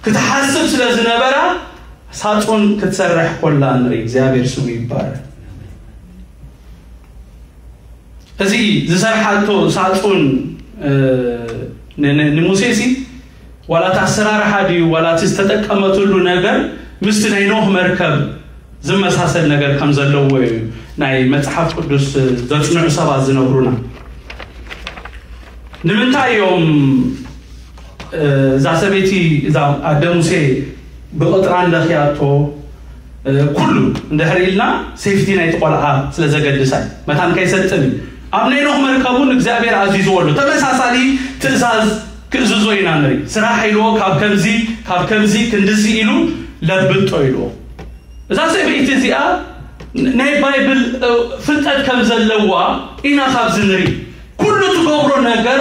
ክትሓስብ ስለ ዝነበራ ሳጹን ክትሰርሕ ኮላ ንርኢ። እግዚኣብሔር ስሙ ይባረክ። እዚ ዝሰርሓቶ ሳጹን እ፣ ን- ን- ንሙሴሲ ዋላ እቲ ኣሰራርሓ ድዩ ዋላ እቲ ዝተጠቀመትሉ ነገር ምስቲ ናይ ኖህ መርከብ ዝመሳሰል ነገር ከም ዘለዎ እዩ ናይ መጽሓፍ ቅዱስ ዘጽንዑ ሰባት ዝነግሩና። ንምንታይ እዮም እ፣ እዛ ሰበይቲ እዛ ኣደ ሙሴ ብቕጥራን ለኽያቶ እ፣ ኩሉ እንድሕር ኢልና ሴፍቲ ናይቲ ቆልዓ ስለ ዘገድሳ እዩ። መታን ከይሰጥም እዩ። ኣብ ናይ ኖህ መርከቡን እግዚኣብሔር ኣዚዝዎ ኣሎ። ተመሳሳሊ ትእዛዝ ክእዝዞ ኢና ንርኢ። ስራሕ ኢልዎ ካብ ከምዚ ካብ ከምዚ ክንድዚ ኢሉ ለብጦ ኢልዎ። እዛ ሰበይቲ እዚኣ ናይ ባይብል እ፣ ፍልጠት ከም ዘለዋ ኢና ካብዚ ንርኢ። ኩሉ ትገብሮ ነገር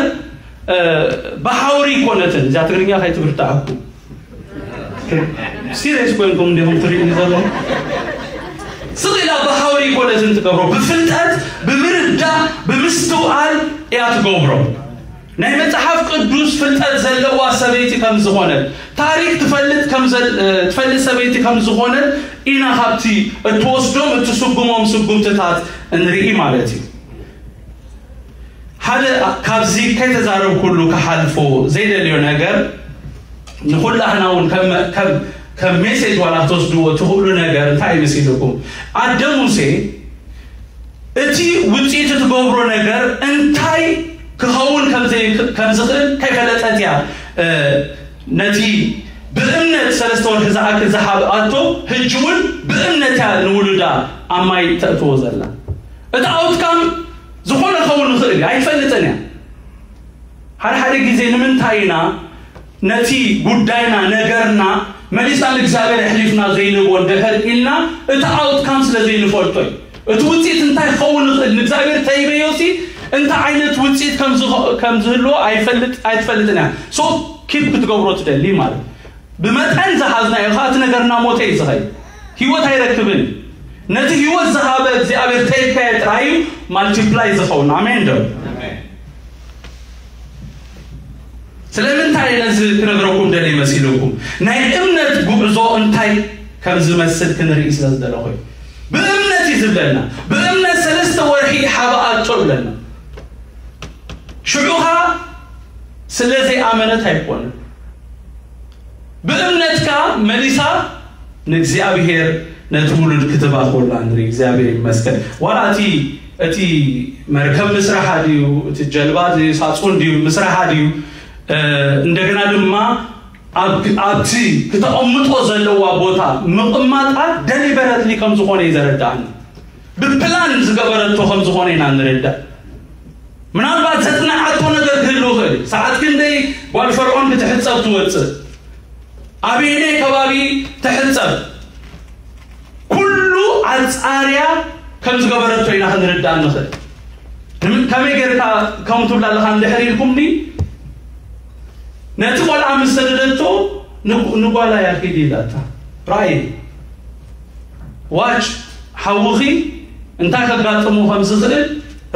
እ፣ ብሓውሪ ይኮነትን። እዛ ትግርኛ ከይትብርትዓኩም። ሲሪየስ ኮይንኩም እንዲኹም ትርእዩ ዘለኹም። ስቕ ኢላ ብሓውሪ ይኮነትን ትገብሮ። ብፍልጠት ብምርዳእ ብምስትውዓል እያ ትገብሮ። ናይ መጽሓፍ ቅዱስ ፍልጠት ዘለዋ ሰበይቲ ከም ዝኾነት፣ ታሪክ ትፈልጥ ከም ዘል- እ፣ ትፈልጥ ሰበይቲ ከም ዝኾነት ኢና ካብቲ እትወስዶም እትስጉሞም ስጉምትታት እንርኢ ማለት እዩ። ሓደ ካብዚ ከይተዛረብኩሉ ክሓልፎ ዘይደልዮ ነገር፣ ንኹላህና እውን ከም ከም ከም ሜሴጅ ዋላ ክትወስድዎ ትኽእሉ ነገር እንታይ ይመስልኩም? ኣደ ሙሴ እቲ ውፅኢት ትገብሮ ነገር እንታይ ክኸውን ከም ዘይ- ከም ዝኽእል ከይፈለጠት እያ እ፣ ነቲ ብእምነት ሰለስተ ወርሒ ዝኣክል ዝሓብኣቶ ሕጂ እውን ብእምነት እያ ንውሉዳ ኣብ ማይ ተእትዎ ዘላ። እቲ ኣውትካም ዝኾነ ክኸውን ይኽእል እዩ፣ ኣይትፈልጥን እያ። ሓደ ሓደ ግዜ ንምንታይ ኢና ነቲ ጉዳይና ነገርና መሊስና ንእግዚኣብሔር ኣሕሊፍና ዘይንህቦ እንድሕር ኢልና እቲ ኣውትካም ስለ ዘይንፈልጦ እዩ። እቲ ውፅኢት እንታይ ክኸውን ይኽእል ንእግዚኣብሔር ተይበዮሲ እንታይ ዓይነት ውፅኢት ከም ዝኸ- ከም ዝህልዎ ኣይፈልጥ ኣይትፈልጥን እያ። ሶ ኪፕ ክትገብሮ ትደሊ ማለት ብመጠን ዝሓዝናዮ ከዓ እቲ ነገር እናሞተ እዩ ዝኸይድ። ህይወት ኣይረክብን። ነቲ ህይወት ዝሃበ እግዚኣብሔር ተይልካዮ ጥራይ እዩ ማልቲፕላይ ዝኸውን። ኣሜን ዶ? ስለምንታይ ነዚ ክነግረኩም ደልየ መሲልኩም? ናይ እምነት ጉዕዞ እንታይ ከም ዝመስል ክንርኢ ስለ ዝደለኹ እዩ። ብእምነት እዩ ዝብለና። ብእምነት ሰለስተ ወርሒ ሓበኣቶ ይብለና። ሽዑኻ ስለ ዘይኣመነት ኣይኮነን። ብእምነትካ መሊሳ ንእግዚኣብሔር ነቲ ውሉድ ክትባ ኮላ ንርኢ። እግዚኣብሔር ይመስገን። ዋላ እቲ እቲ መርከብ ምስራሓ ድዩ እቲ ጀልባ ድዩ ሳጹን ድዩ ምስራሓ ድዩ እ፣ እንደገና ድማ ኣብ ኣብቲ ክተቐምጦ ዘለዋ ቦታ ምቕማጣ ደሊበረትሊ ከም ዝኾነ እዩ ዘረዳእኒ። ብፕላን ዝገበረቶ ከም ዝኾነ ኢና ንርዳእ። ምናልባት ዘጽንዓቶ ነገር ክህሉ ይኽእል እዩ። ሰዓት ክንደይ ጓል ፈርዖን ክትሕጸብ ትወጽእ? ኣበየናይ ከባቢ ትሕጸብ? ኩሉ ኣጻርያ ከም ዝገበረቶ ኢና ክንርዳእ ንኽእል። ከመይ ጌርካ ከምኡ ትብላ ኣለኻ እንድሕር ኢልኩምኒ፣ ነቲ ቆልዓ ምስ ሰደደቶ ንጓላ ያኪድ ኢላታ። ራእይ ዋች ሓውኺ እንታይ ከጋጥሞ ከም ዝኽእል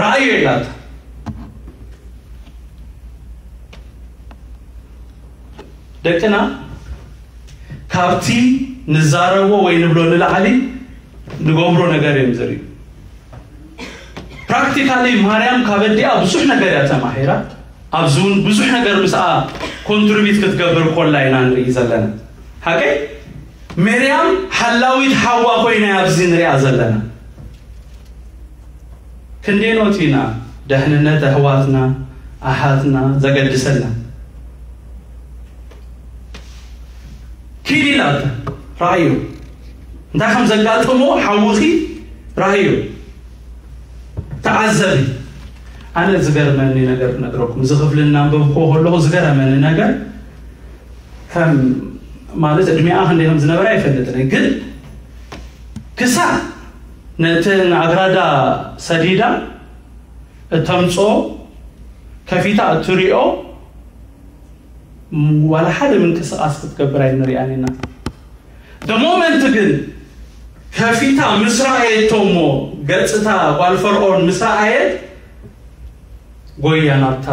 ራእዮ ኢላታ። ደቅና ካብቲ ንዛረቦ ወይ ንብሎ ንላዕሊ ንገብሮ ነገር እዮም ዝርእዩ። ፕራክቲካሊ ማርያም ካብ ኣዲኣ ብዙሕ ነገር እያ ተማሂራ። ኣብዚ እውን ብዙሕ ነገር ምስኣ ኮንትሪቢት ክትገብር ኮላ ኢና ንርኢ ዘለና። ሓቀይ? መርያም ሓላዊት ሓዋ ኮይና ኣብዚ ንሪኣ ዘለና። ክንደይ ኖት ኢና ደሕንነት ኣሕዋትና ኣሓትና ዘገድሰና? ኪድ ኢላታ ራእዮ እንታይ ከም ዘጋጥሞ ሓውኺ ራእዮ ተዓዘቢ። ኣነ ዝገርመኒ ነገር ነግረኩም፣ እዚ ክፍሊ እናንበብኩ ከለኹ ዝገረመኒ ነገር ከም ማለት እድሜኣ ክንደይ ከም ዝነበረ ኣይፈልጥን፣ ግን ክሳብ ነቲ ንኣግራዳ ሰዲዳ እተምጾ ከፊታ እትሪኦ ዋላ ሓደ ምንቅስቃስ ክትገብር ኣይንሪኣን ኢና። ደ ሞመንት ግን ከፊታ ምስ ረኣየቶ እሞ ገጽታ ጓል ፈርዖን ምስ ረኣየት ጎያ ናብታ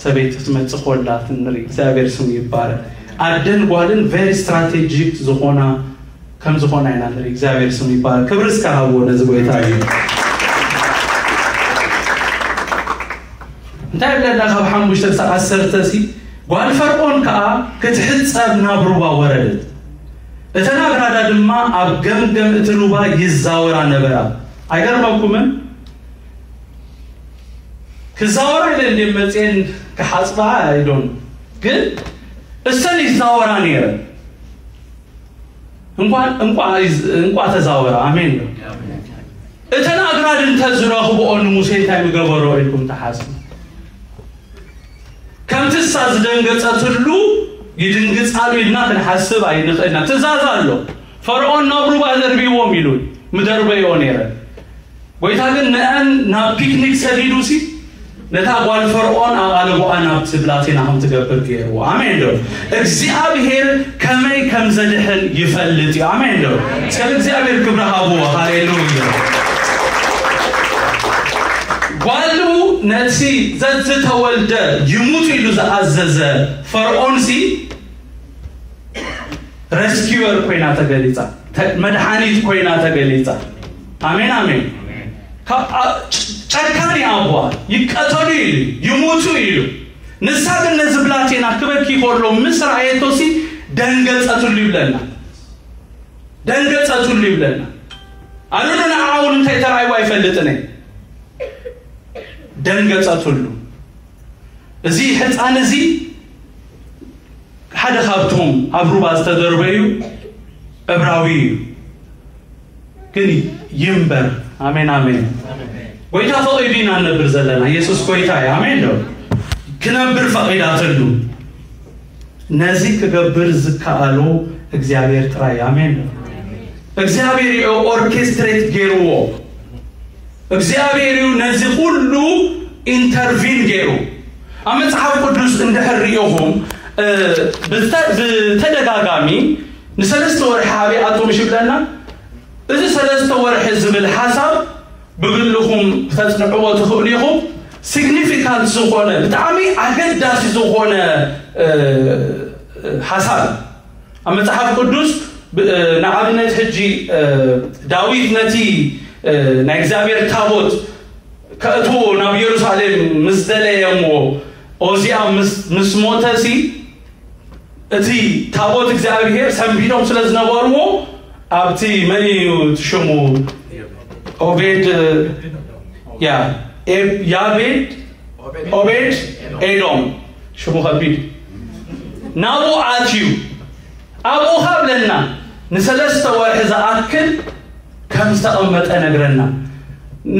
ሰበይቲ ክትመጽእ ኮላ ትንርኢ። እግዚኣብሔር ስሙ ይባረክ። ኣደን ጓልን ቨሪ ስትራቴጂክ ዝኾና ከም ዝኾና ኢና ንርኢ። እግዚኣብሔር ስሙ ይባረክ። ክብሪ እስከ ሃብዎ ነዚ ጎይታ እዩ። እንታይ ይብለና ካብ ሓሙሽተ ክሳብ ዓሰርተ ሲ ጓል ፈርዖን ከዓ ክትሕጸብ ናብ ሩባ ወረደት። እተን ኣግራዳ ድማ ኣብ ገምገም እቲ ሩባ ይዛወራ ነበራ። ኣይገርመኩምን? ክዛወራ ኢለ እንደ መፅኤን ክሓፅባ ኣይዶን፣ ግን እሰን ይዛወራ ነይረን። እንኳን እንኳ ተዛወራ። ኣሜን ነው። እተን ኣግራድ እንተዝረኽብኦ ንሙሴ እንታይ ምገበሮ ኢልኩም ትሓስቡ? ከምቲ እሳ ዝደንገጸትሉ ይድንግጻሉ ኢልና ክንሓስብ ኣይንኽእልና። ትእዛዝ ኣሎ። ፈርዖን ናብ ሩባ ደርብይዎም ኢሉ ምደርበዮ ነይረ። ጎይታ ግን ንአን ናብ ፒክኒክ ሰዲዱ ሲ ነታ ጓል ፈርዖን ኣቓልቦኣ ናብቲ ብላቴና ከም ትገብር ገይርዎ። ኣሜን ዶ? እግዚኣብሔር ከመይ ከም ዘድሕን ይፈልጥ እዩ። ኣሜን ዶ? እስከ እግዚኣብሔር ክብሪ ሃብዎ። ሃሌሉያ። ጓሉ ነቲ ዘዝተወልደ ይሙት ኢሉ ዝኣዘዘ ፈርዖን ሲ ረስኪወር ኮይና ተገሊጻ፣ መድሓኒት ኮይና ተገሊጻ። ኣሜን ኣሜን። ጨካኒ ኣቦ ይቀተሉ ኢሉ ይሙቱ ኢሉ። ንሳ ግን ነዚ ብላቴና ክበኪ ከሎ ምስ ረኣየቶሲ ደንገጸትሉ ይብለና። ደንገጸትሉ ይብለና። ኣሉሉ ንዓኣ እውን እንታይ ተራእይዋ ኣይፈልጥን እየ። ደንገጸትሉ። እዚ ሕፃን እዚ ሓደ ካብቶም ኣብ ሩባ ዝተደርበዩ እብራዊ እዩ። ግን ይንበር። ኣሜን ኣሜን። ጎይታ ፈቒዱ ኢና ንነብር ዘለና። ኢየሱስ ጎይታ እዩ። ኣሜን ዶ? ክነብር ፈቒዳትሉ። ነዚ ክገብር ዝከኣሎ እግዚኣብሔር ጥራይ። ኣሜን ዶ? እግዚኣብሔር እዩ ኦርኬስትሬት ገይርዎ። እግዚኣብሔር እዩ ነዚ ኩሉ ኢንተርቪን ገይሩ። ኣብ መጽሓፍ ቅዱስ እንድሕር ሪኢኹም ብተደጋጋሚ ንሰለስተ ወርሒ ኣበይ ኣቶም ይሽብለና። እዚ ሰለስተ ወርሒ ዝብል ሓሳብ ብግልኹም ክተጽንዕዎ ትኽእሉ ኢኹም። ሲግኒፊካንት ዝኾነ ብጣዕሚ ኣገዳሲ ዝኾነ ሓሳብ ኣብ መጽሓፍ ቅዱስ ንኣብነት ሕጂ ዳዊት ነቲ ናይ እግዚኣብሔር ታቦት ከእትዎ ናብ ኢየሩሳሌም ምስ ደለየ እሞ ኦዚያ ምስ ሞተ ሲ እቲ ታቦት እግዚኣብሔር ሰንቢዶም ስለ ዝነበርዎ ኣብቲ መን እዩ እቲ ሽሙ ኦቤድ ያ ያቤድ ኦቤድ ኤዶም ሽሙ ከቢድ ናብኡ ኣትዩ ኣብኡ ካብለና ንሰለስተ ወርሒ ዝኣክል ከም ዝተቐመጠ ነግረና።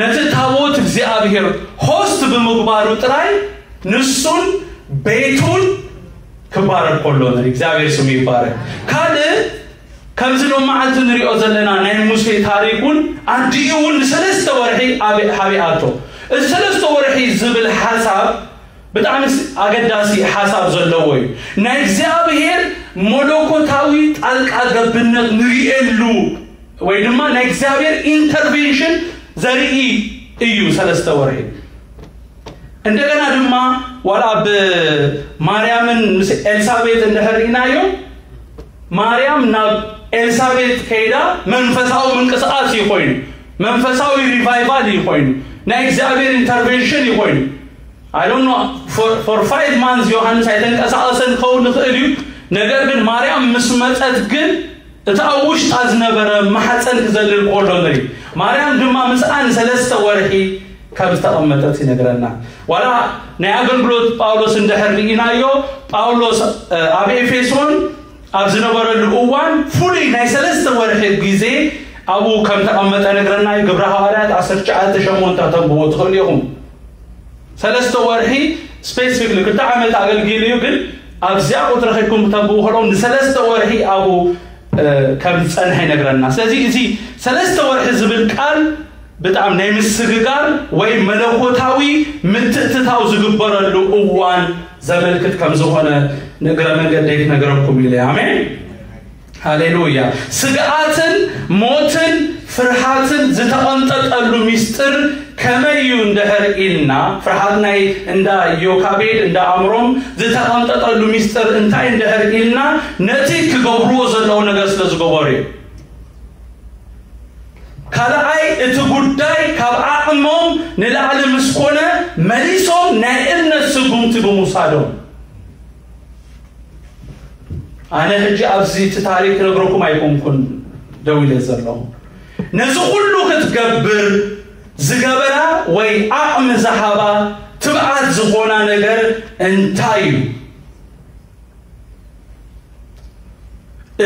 ነቲ ታቦት እግዚኣብሔር ሆስት ብምግባሩ ጥራይ ንሱን ቤቱን ክባረር ከሎ ንርኢ። እግዚኣብሔር ስሙ ይባረክ። ካልእ ከምዚ ሎም መዓልቲ ንሪኦ ዘለና ናይ ሙሴ ታሪክ እውን ኣዲኡ እውን ንሰለስተ ወርሒ ኣበ- ሃቢኣቶ። እዚ ሰለስተ ወርሒ ዝብል ሓሳብ ብጣዕሚ ስ- ኣገዳሲ ሓሳብ ዘለዎ እዩ። ናይ እግዚኣብሔር መለኮታዊ ጣልቃ ገብነት ንሪኤሉ ወይ ድማ ናይ እግዚኣብሔር ኢንተርቬንሽን ዘርኢ እዩ። ሰለስተ ወርሒ እንደገና ድማ ዋላ ኣብ ማርያምን ምስ ኤልሳቤጥ እንድሕር ርኢናዮ፣ ማርያም ናብ ኤልሳቤጥ ከይዳ መንፈሳዊ ምንቅስቃስ እዩ ኮይኑ፣ መንፈሳዊ ሪቫይቫል እዩ ኮይኑ፣ ናይ እግዚኣብሔር ኢንተርቬንሽን እዩ ኮይኑ። I don't know, for for five months ዮሃንስ ኣይተንቀሳቀሰን ክኸውን ይኽእል እዩ። ነገር ግን ማርያም ምስ መጸት ግን እቲ ኣብ ውሽጣ ዝነበረ ማሕፀን ክዘልል ከሎ ንርኢ። ማርያም ድማ ምስኣ ንሰለስተ ወርሒ ከም ዝተቐመጠት ይነግረና። ዋላ ናይ ኣገልግሎት ጳውሎስ እንድሕር ርኢናዮ፣ ጳውሎስ ኣብ ኤፌሶን ኣብ ዝነበረሉ እዋን ፍሉይ ናይ ሰለስተ ወርሒ ግዜ ኣብኡ ከም ተቐመጠ ነግረና እዩ። ግብረ ሃዋርያት ዓሰርተ ትሽዓተ ሸሞንተ ከተንብቦ ትኽእሉ ኢኹም። ሰለስተ ወርሒ ስፔሲፊክሊ ክልተ ዓመት ኣገልጊሉ እዩ፣ ግን ኣብዚኣ ቁፅሪ ከድኩም ክተንብቡ ከለዉ ንሰለስተ ወርሒ ኣብኡ ከም ዝፀንሐ ይነግረና። ስለዚ እዚ ሰለስተ ወርሒ ዝብል ቃል ብጣዕሚ ናይ ምስግጋር ወይ መለኮታዊ ምትእትታው ዝግበረሉ እዋን ዘመልክት ከም ዝኾነ ንእግረ መንገደይ ክነግረኩም ኢለ። ኣሜን። ሃሌሉያ። ስግኣትን ሞትን ፍርሃትን ዝተቐንጠጠሉ ሚስጥር ከመይ እዩ እንድሕር ኢልና፣ ፍርሃት ናይ እንዳ ዮካቤድ እንዳ ኣምሮም ዝተቐንጠጠሉ ሚስጥር እንታይ እንድሕር ኢልና፣ ነቲ ክገብርዎ ዘለዎ ነገር ስለ ዝገበሩ እዩ። ካልኣይ፣ እቲ ጉዳይ ካብ ዓቕሞም ንላዕሊ ምስ ኮነ መሊሶም ናይ እምነት ስጉምቲ ብምውሳዶም። ኣነ ሕጂ ኣብዚ እቲ ታሪክ ክነግረኩም ኣይኮንኩን ደው ኢለ ዘለኹ። ነዚ ኩሉ ክትገብር ዝገበራ ወይ ዓቕሚ ዝሃባ ትብዓት ዝኾና ነገር እንታይ እዩ?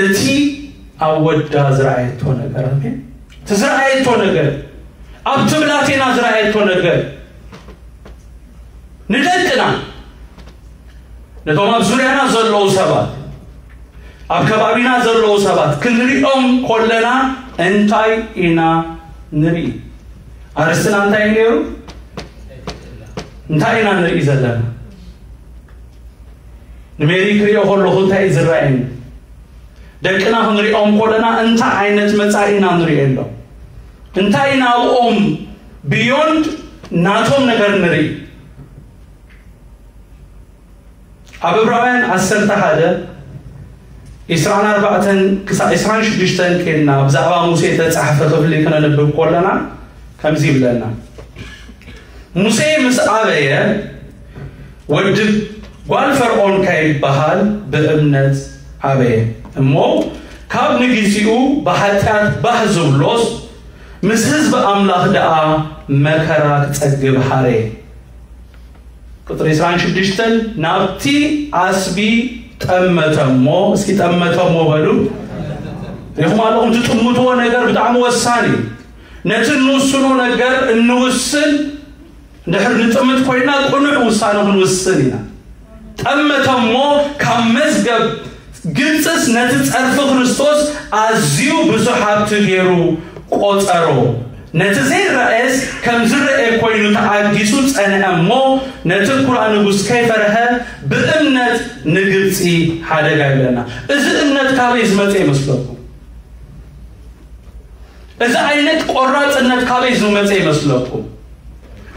እቲ ኣብ ወዳ ዝረኣየቶ ነገር፣ ኣሜን። እቲ ዝረኣየቶ ነገር፣ ኣብቲ ብላቴና ዝረኣየቶ ነገር፣ ንደቅና፣ ነቶም ኣብ ዙርያና ዘለዉ ሰባት፣ ኣብ ከባቢና ዘለዉ ሰባት ክንሪኦም ከለና እንታይ ኢና ንርኢ? ኣርስትና እንታይ እዩ ነይሩ? እንታይ ኢና ንርኢ ዘለና? ንሜሪ ክሪኦ ከለኹ እንታይ እዩ ዝረኣየኒ? ደቅና ክንሪኦም ከለና እንታይ ዓይነት መጻኢ ኢና ንሪኤሎም? እንታይ ኢና ኣብኦም ብዮንድ ናቶም ነገር ንርኢ? ኣብ ዕብራውያን ዓሰርተ ሓደ፣ ዕስራን ኣርባዕተን ክሳብ ዕስራን ሽዱሽተን ኬድና ብዛዕባ ሙሴ እተጻሕፈ ክፍሊ ክነንብብ ከለና ከምዚ ይብለና። ሙሴ ምስ ዓበየ፣ ወዲ ጓል ፈርዖን ከይበሃል ብእምነት ዓበየ። እሞ ካብ ንጊዜኡ ብሓጢኣት ባህ ዝብሎስ፣ ምስ ህዝቢ ኣምላኽ ደኣ መከራ ክጸግብ ሃረየ። ቁጽሪ ዕስራን ሽዱሽተን፣ ናብቲ ዓስቢ ጠመተ እሞ፣ እስኪ ጠመተ እሞ በሉ። ሪኹም ኣለኹም፣ ትጥምትዎ ነገር ብጣዕሚ ወሳኒ እዩ። ነቲ እንውስኖ ነገር እንውስን፣ እንድሕር ንጥምት ኮይና ቅኑዕ ውሳነ ክንውስን ኢና። ጠመተ እሞ ካብ መዝገብ ግብጽስ ነቲ ጸርፊ ክርስቶስ ኣዝዩ ብዙሕ ሃብቲ ገይሩ ቆጸሮ። ነቲ ዘይረኣየስ ከም ዝረኣየ ኮይኑ ተዓጊሱ ጸንዐ እሞ፣ ነቲ ኩራ ንጉስ ከይፈርሀ ብእምነት ንግብጺ ሓደጋ ይብለና። እዚ እምነት ካበይ ዝመጸ ይመስለኩም? እዚ ዓይነት ቆራጽነት ካበይ ዝመጸ ይመስለኩም?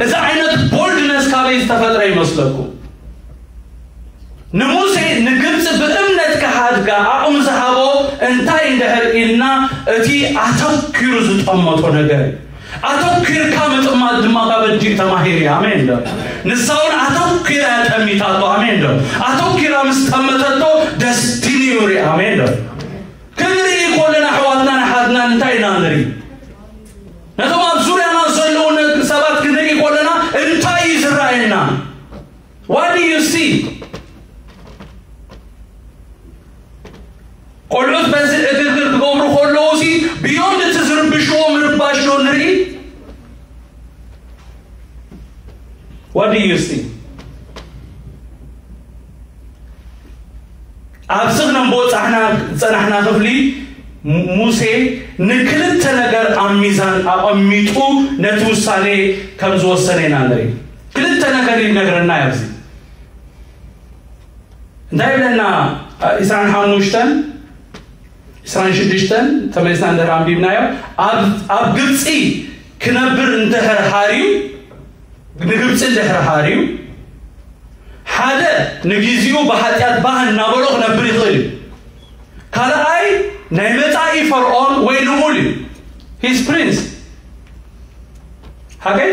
እዚ ዓይነት ቦልድነስ ካበይ ዝተፈጥረ ይመስለኩም? ንሙሴ ንግብፂ ብእምነት ክሓድጋ ዓቕሚ ዝሃቦ እንታይ እንድሕር ኢልና፣ እቲ ኣተኪሩ ዝጠመቶ ነገር እዩ። ኣተኪርካ ምጥማት ድማ ካብ ኣዲኡ ተማሂሩ እዩ። ኣሜን ዶ? ንሳ እውን ኣተኪራ እያ ጠሚታቶ። ኣሜን ዶ? ኣተኪራ ምስ ጠመተቶ ደስቲኒ እዩ ርኢ። ኣሜን ዶ? ክንርኢ ከለና ኣሕዋትና ንሓትና እንታይ ኢና ንርኢ? ነቶም ኣብ ዙርያና ዘለዉ ነ- ሰባት ክንርኢ ከለና እንታይ እዩ ዝረኣየና? What do you see? ቆልዑት በዚ ዕግርግር ክገብሩ ከለዉ ሲ ብዮንድ እቲ ዝርብሽዎ ምርባሽ ዶ ንርኢ? እዩ እስቲ ኣብዚ ክነንብቦ ጻሕና ዝጸናሕና ክፍሊ ሙሴ ንክልተ ነገር ኣብ ሚዛን ኣቐሚጡ ነቲ ውሳኔ ከም ዝወሰነ ኢና ንርኢ። ክልተ ነገር ይነግረና ኣብዚ እንታይ ይብለና? ዕስራን ሓሙሽተን ዕስራን ሽዱሽተን ተመሊስና እንድሕር ኣንቢብናዮ ኣብ ግብፂ ክነብር እንድሕር ሃርዩ ንግብፂ እንድሕር ሃርዩ ሓደ ንጊዜኡ ብሓጢኣት ባህ እናበሎ ክነብር ይኽእል እዩ። ካልኣይ ናይ መፃኢ ፈርዖን ወይ ልኡል እዩ። ሂስ ፕሪንስ ሓቀይ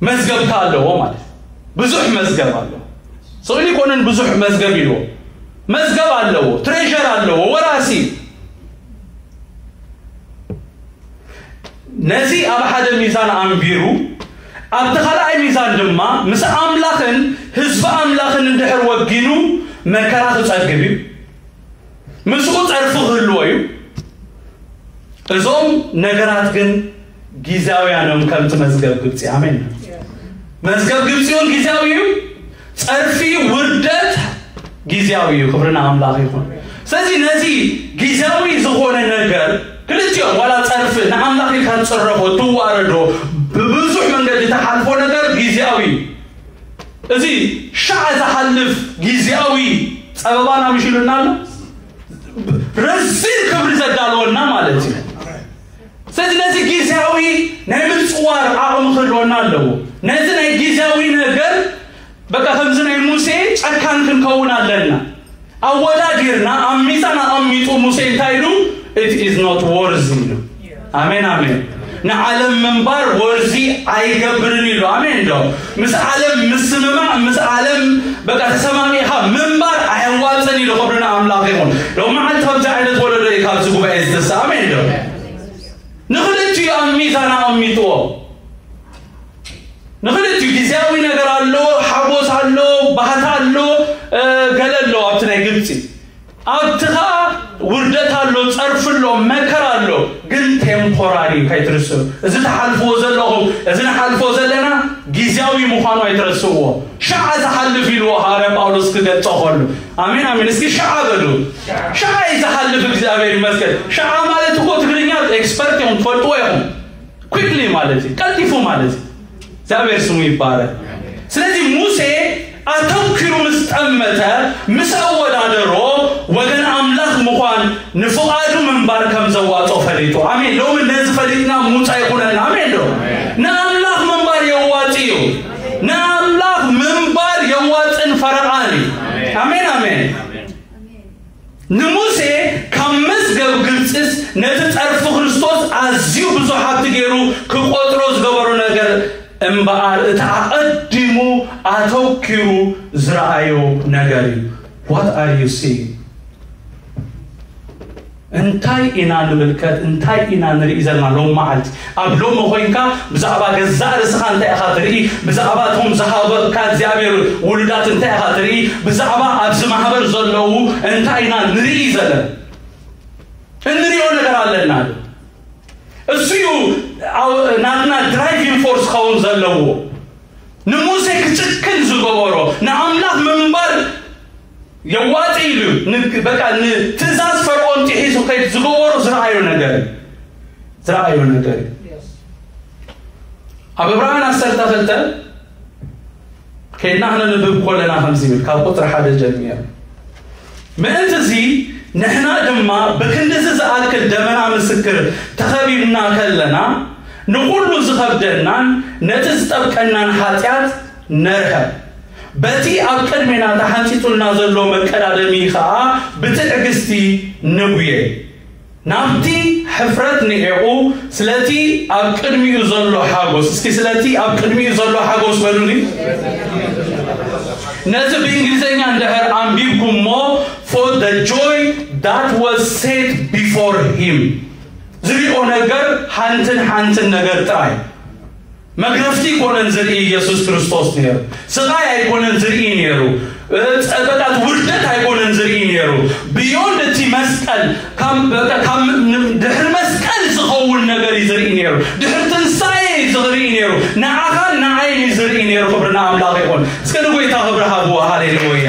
መዝገብካ ኣለዎ ማለት ብዙሕ መዝገብ ኣለዎ። ስእሊ ኮነን ብዙሕ መዝገብ ኢልዎ መዝገብ ኣለዎ፣ ትሬር ኣለዎ፣ ወራሲ። ነዚ ኣብ ሓደ ሚዛን ኣንቢሩ ኣብቲ ካልኣይ ሚዛን ድማ ምስ ኣምላኽን ህዝቢ ኣምላኽን እንድሕር ወጊኑ መከራ ክጸግብ እዩ። ምስኡ ጸርፊ ክህልዎ እዩ። እዞም ነገራት ግን ግዜያውያኖም ከምቲ መዝገብ ግብፂ። ኣሜን። መዝገብ ግብፂ እውን ግዜያዊ እዩ። ጸርፊ ውርደት ግዜያዊ እዩ። ክብርና ኣምላኽ ይኹን። ስለዚ ነዚ ግዜያዊ ዝኾነ ነገር ክልቲኦም ዋላ ጸርፊ ንኣምላኽ ኢልካ ትጽረፎ ትዋረዶ ብብዙሕ መንገዲ ትሓልፎ ነገር ግዜያዊ እዩ። እዚ ሻዕ ዝሓልፍ ግዜያዊ ጸበባና ምሽ ኢሉና ኣሎ። ረዚን ክብሪ ዘዳለወና ማለት እዩ። ስለዚ ነዚ ግዜያዊ ናይ ምጽዋር ዓቕሚ ክህልወና ኣለዎ። ነዚ ናይ ግዜያዊ ነገር በቃ ከምዚ ናይ ሙሴ ጨካን ክንከውን ኣለና። ኣወዳዲርና ኣብ ሚዛን ኣቐሚጡ ሙሴ እንታይ ኢሉ? It is not worthy ኢሉ። ኣሜን ኣሜን። ንዓለም ምንባር ወርዚ ኣይገብርን ኢሉ። ኣሜን ዶ? ምስ ዓለም ምስምማዕ ምስ ዓለም በቃ ተሰማሚዕካ ምንባር ኣየዋፅን ኢሉ። ክብርና ኣምላኽ ይኹን። ሎም መዓልቲ ከምዚ ዓይነት ወለዶ እዩ ካብዚ ጉባኤ ዝተሳ። ኣሜን ዶ? ንክልቲኡ ኣብ ሚዛን ኣቐሚጥዎ። ንክልቲኡ ግዜያዊ ነገር ኣሎ፣ ሓጎስ ኣሎ፣ ባህታ ኣሎ፣ ገለ ኣሎ ኣብቲ ናይ ግብፂ። ኣብቲ ኸዓ ውርደት ኣሎ፣ ፀርፊ ኣሎ፣ መከራ ኣሎ። ግን ቴምፖራሪ እዩ፣ ከይትርስዑ። እዚ ትሓልፍዎ ዘለኹም፣ እዚ ንሓልፎ ዘለና ግዜያዊ ምዃኑ ኣይትረስዕዎ። ሻዓ ዝሓልፍ ኢልዎ ሃዋርያ ጳውሎስ ክገልጾ ከሉ። ኣሜን ኣሜን። እስኪ ሻዓ በሉ። ሻዓ እዩ ዝሓልፍ፣ እግዚኣብሔር ይመስገን። ሻዓ ማለት እኮ ትግርኛ ኤክስፐርት እዮም፣ ትፈልጥዎ ኢኹም። ኩክሊ ማለት እዩ፣ ቀልጢፉ ማለት እዩ። እግዚኣብሔር ስሙ ይባረክ። ስለዚ ሙሴ ኣተኪሩ ምስ ጠመተ፣ ምስ ኣወዳደሮ፣ ወገን ኣምላኽ ምዃን ንፍቓዱ ምንባር ከም ዘዋጾ ፈሊጡ። ኣሜን። ሎሚ ነዚ ፈሊጥና ምውጻእ ይኹነልና። ኣሜን ዶ? ንኣምላኽ ምንባር የዋጽ እዩ። ንኣምላኽ ምንባር የዋጽን ፈረቓን እዩ። ኣሜን ኣሜን። ንሙሴ ካብ መዝገብ ግብፅስ ነቲ ጸርፊ ክርስቶስ ኣዝዩ ብዙሕ ሃብቲ ገይሩ ክቆጥሮ ዝገበሮ ነገር እምበኣር እቲ ኣቐዲሙ ኣተኪሩ ዝረኣዮ ነገር እዩ። What are you seeing? እንታይ ኢና ንምልከት? እንታይ ኢና ንርኢ ዘለና ሎም መዓልቲ? ኣብ ሎም ኮይንካ ብዛዕባ ገዛእ ርእስኻ እንታይ ኢኻ ትርኢ? ብዛዕባ እቶም ዝሃበካ እግዚኣብሔር ውሉዳት እንታይ ኢኻ ትርኢ? ብዛዕባ ኣብዚ ማሕበር ዘለዉ እንታይ ኢና ንርኢ ዘለና? እንሪኦ ነገር ኣለና። እሱ እዩ ናትና ድራይቪንግ ፎርስ ኸውን ዘለዎ። ንሙሴ ክጭክን ዝገበሮ ንኣምላኽ ምንባር የዋጢ ኢሉ በቃ ንትእዛዝ ፈርዖን ጥሒሱ ከይድ ዝገበሮ ዝረኣዮ ነገር ዝረኣዮ ነገር ኣብ ዕብራውያን ዓሰርተ ክልተ ከይድና ክነንብብ ኮለና ከምዚ ይብል ካብ ቁፅሪ ሓደ ጀሚር ምእንቲ እዚ ንሕና ድማ ብክንድዚ ዝኣክል ደመና ምስክር ተኸቢብና ከለና ንኹሉ ዝኸብደናን ነቲ ዝጠብቀናን ሓጢኣት ነርሕቕ በቲ ኣብ ቅድሜና ተሓንጺጹልና ዘሎ መቀዳደሚ ኸኣ ብትዕግስቲ ንጉየ ናብቲ ሕፍረት ንዒቑ ስለቲ ኣብ ቅድሚኡ ዘሎ ሓጎስ እስኪ ስለቲ ኣብ ቅድሚኡ ዘሎ ሓጎስ በሉኒ ነዚ ብእንግሊዝኛ እንድሕር ኣንቢብኩሞ for the joy that was set before him ዝሪኦ ነገር ሓንትን ሓንትን ነገር ጥራይ መግረፍቲ ኣይኮነን ዝርኢ ኢየሱስ ክርስቶስ ነይሩ። ስቓይ ኣይኮነን ዝርኢ ነይሩ። ጸበታት ውርደት ኣይኮነን ዝርኢ ነይሩ። ብዮንድ እቲ መስቀል ድሕሪ መስቀል ዝኸውን ነገር እዩ ዝርኢ ነይሩ። ድሕሪ ትንሳኤ እዩ ዝርኢ ነይሩ። ንዓኻን ንዓይን እዩ ዝርኢ ነይሩ። ክብሪ ንኣምላኽ ይኹን። እስከ ንጎይታ ክብሪ ሃብዎ። ሃሌሉያ።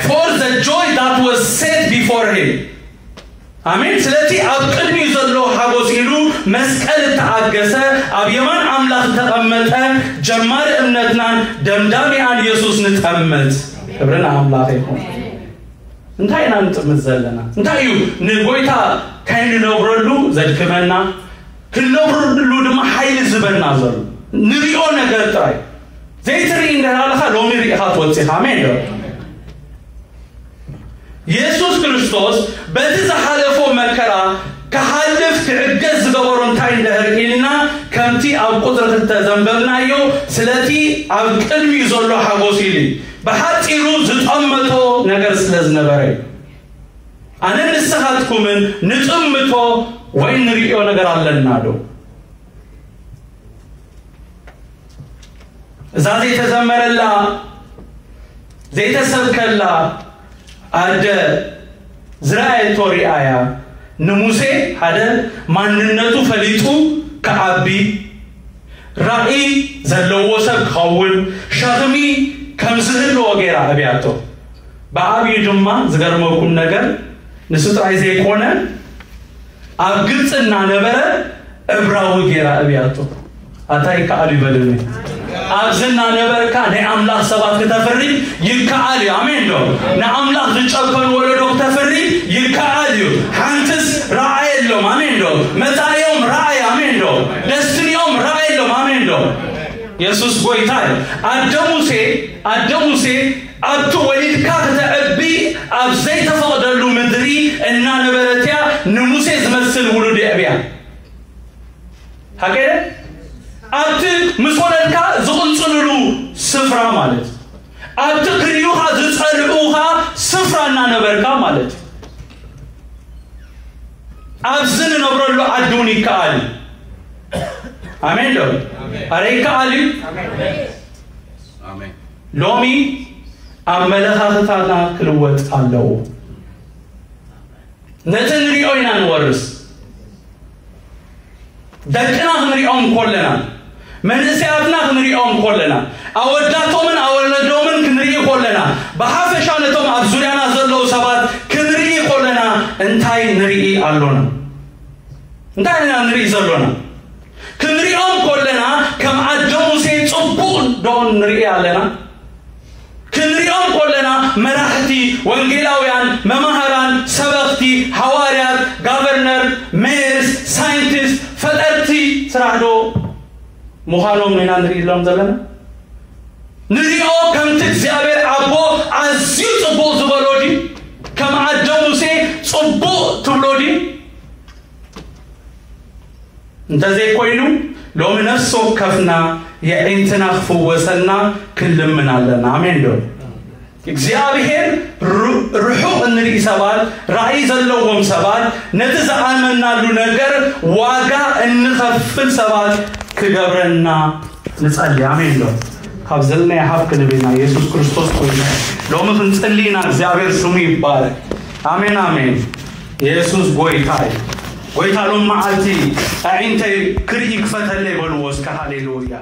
For the joy that was set before him. ኣሜን። ስለቲ ኣብ ቅድሚኡ ዘሎ ሓጎስ ኢሉ መስቀል እተኣገሰ፣ ኣብ የማን ኣምላኽ እተቐመጠ፣ ጀማሪ እምነትናን ደምዳሚኣን የሱስ ንጠምት። ክብሪ ንኣምላኽ ይኹን። እንታይ ኢና ንጥምት ዘለና? እንታይ እዩ ንጎይታ ከይንነብረሉ ዘድክመና? ክንነብረሉ ድማ ሓይሊ ዝበና ዘሎ ንሪኦ ነገር ጥራይ ዘይትርኢ እንድሕር ኣለኻ፣ ሎሚ ርኢኻ ትወፅእ ኢኻ። ኣሜን ዶ? የሱስ ክርስቶስ በቲ ዝሓለፎ መከራ ክሓልፍ ክዕገስ ዝገበሮ እንታይ እንድሕር ኢልና፣ ከምቲ ኣብ ቁፅሪ ክልተ ዘንበብናዮ፣ ስለቲ ኣብ ቅድሚኡ ዘሎ ሓጎስ ኢሉ ብሓፂሩ ዝጠመቶ ነገር ስለ ዝነበረ እዩ። ኣነ ንስኻትኩምን ንጥምቶ ወይ ንርእዮ ነገር ኣለና ዶ? እዛ ዘይተዘመረላ ዘይተሰብከላ ኣደ ዝረኣየቶ ሪኣያ፣ ንሙሴ ሓደ ማንነቱ ፈሊጡ ክዓቢ፣ ራእይ ዘለዎ ሰብ ክኸውን፣ ሸኽሚ ከም ዝህልዎ ገይራ ኣብያቶ። ብዓብዩ ድማ ዝገርመኩም ነገር፣ ንሱ ጥራይ ዘይኮነ፣ ኣብ ግብፂ እናነበረ ዕብራዊ ገይራ ኣብያቶ። ኣታ ይከኣል ይበልኒ። ኣብዚ እናነበርካ ናይ ኣምላኽ ሰባት ክተፍሪ ይከኣል እዩ። ኣሜን ዶ? ንኣምላኽ ዝጨከኑ ወለዶ ክተፍሪ ይከኣል እዩ። ሓንትስ ረኣየሎም። ኣሜን ዶ? መጻኢኦም ረኣየ። ኣሜን ዶ? ደስትንኦም ረኣየሎም። ኣሜን ዶ? የሱስ ጎይታ እዩ። ኣደ ሙሴ፣ ኣደ ሙሴ ኣብቲ ወሊድካ ክተዕቢ ኣብ ዘይተፈቕደሉ ምድሪ እናነበረት እያ ንሙሴ ዝመስል ውሉድ የዕብያ። ሓቀደ ኣብቲ ምስ ወለድካ ዝቕንጽልሉ ስፍራ ማለት እዩ። ኣብቲ ክርእዩኻ ዝጸልኡኻ ስፍራ እናነበርካ ማለት እዩ። ኣብዚ ንነብረሉ ዓዲ እውን ይከኣል እዩ። ኣሜን ዶ? ኣረ ይከኣል እዩ። ኣሜን። ሎሚ ኣመለኻኽታና ክልወጥ ኣለዎ። ነቲ ንሪኦ ኢና ንወርስ። ደቅና ክንሪኦም ከለና፣ መንእሰያትና ክንሪኦም ከለና፣ ኣወዳቶምን ኣወለዶምን ክንርኢ ከለና፣ ብሓፈሻ ነቶም ኣብ ዙርያና ዘለዉ ሰባት ክንርኢ ከለና እንታይ ንርኢ ኣሎና? እንታይ ኢና ንርኢ ዘሎና? ክንሪኦም ከለና ከም ኣደ ሙሴ ጽቡቕ ዶ ንርኢ ኣለና? ክንሪኦም ከለና መራሕቲ፣ ወንጌላውያን፣ መማህራን፣ ሰበኽቲ፣ ሃዋርያት፣ ጋቨርነር፣ ሜየርስ፣ ሳይንቲስት፣ ፈጠርቲ ስራሕ ዶ ምዃኖም ኢና ንርኢ ሎም ዘለና? ንሪኦ ከምቲ እግዚኣብሔር ኣቦ ኣዝዩ ጽቡቕ ዝበሎ ድዩ? ከም ኣደ ሙሴ ጽቡቕ ትብሎ ድዩ? እንተዘይኮይኑ ሎሚ ነፍሲ ወከፍና የዒንትና ክፍወሰልና ክንልምን ኣለና። ኣሜን ዶ? እግዚኣብሔር ርሑቕ እንርኢ ሰባት፣ ራእይ ዘለዎም ሰባት፣ ነቲ ዝኣመናሉ ነገር ዋጋ እንኸፍል ሰባት ክገብረና ንጸሊ። ኣሜን ዶ? ካብ ዘለና ይሓፍ ክንብል ኢና። የሱስ ክርስቶስ ኮይኑ ሎሚ ክንጽሊ ኢና። እግዚኣብሔር ስሙ ይባረክ። ኣሜን ኣሜን። የሱስ ጎይታ እዩ። ጎይታ ሎም መዓልቲ ኣዒንተይ ክርኢ ክፈተለይ በልዎ እስከ። ሃሌሉያ።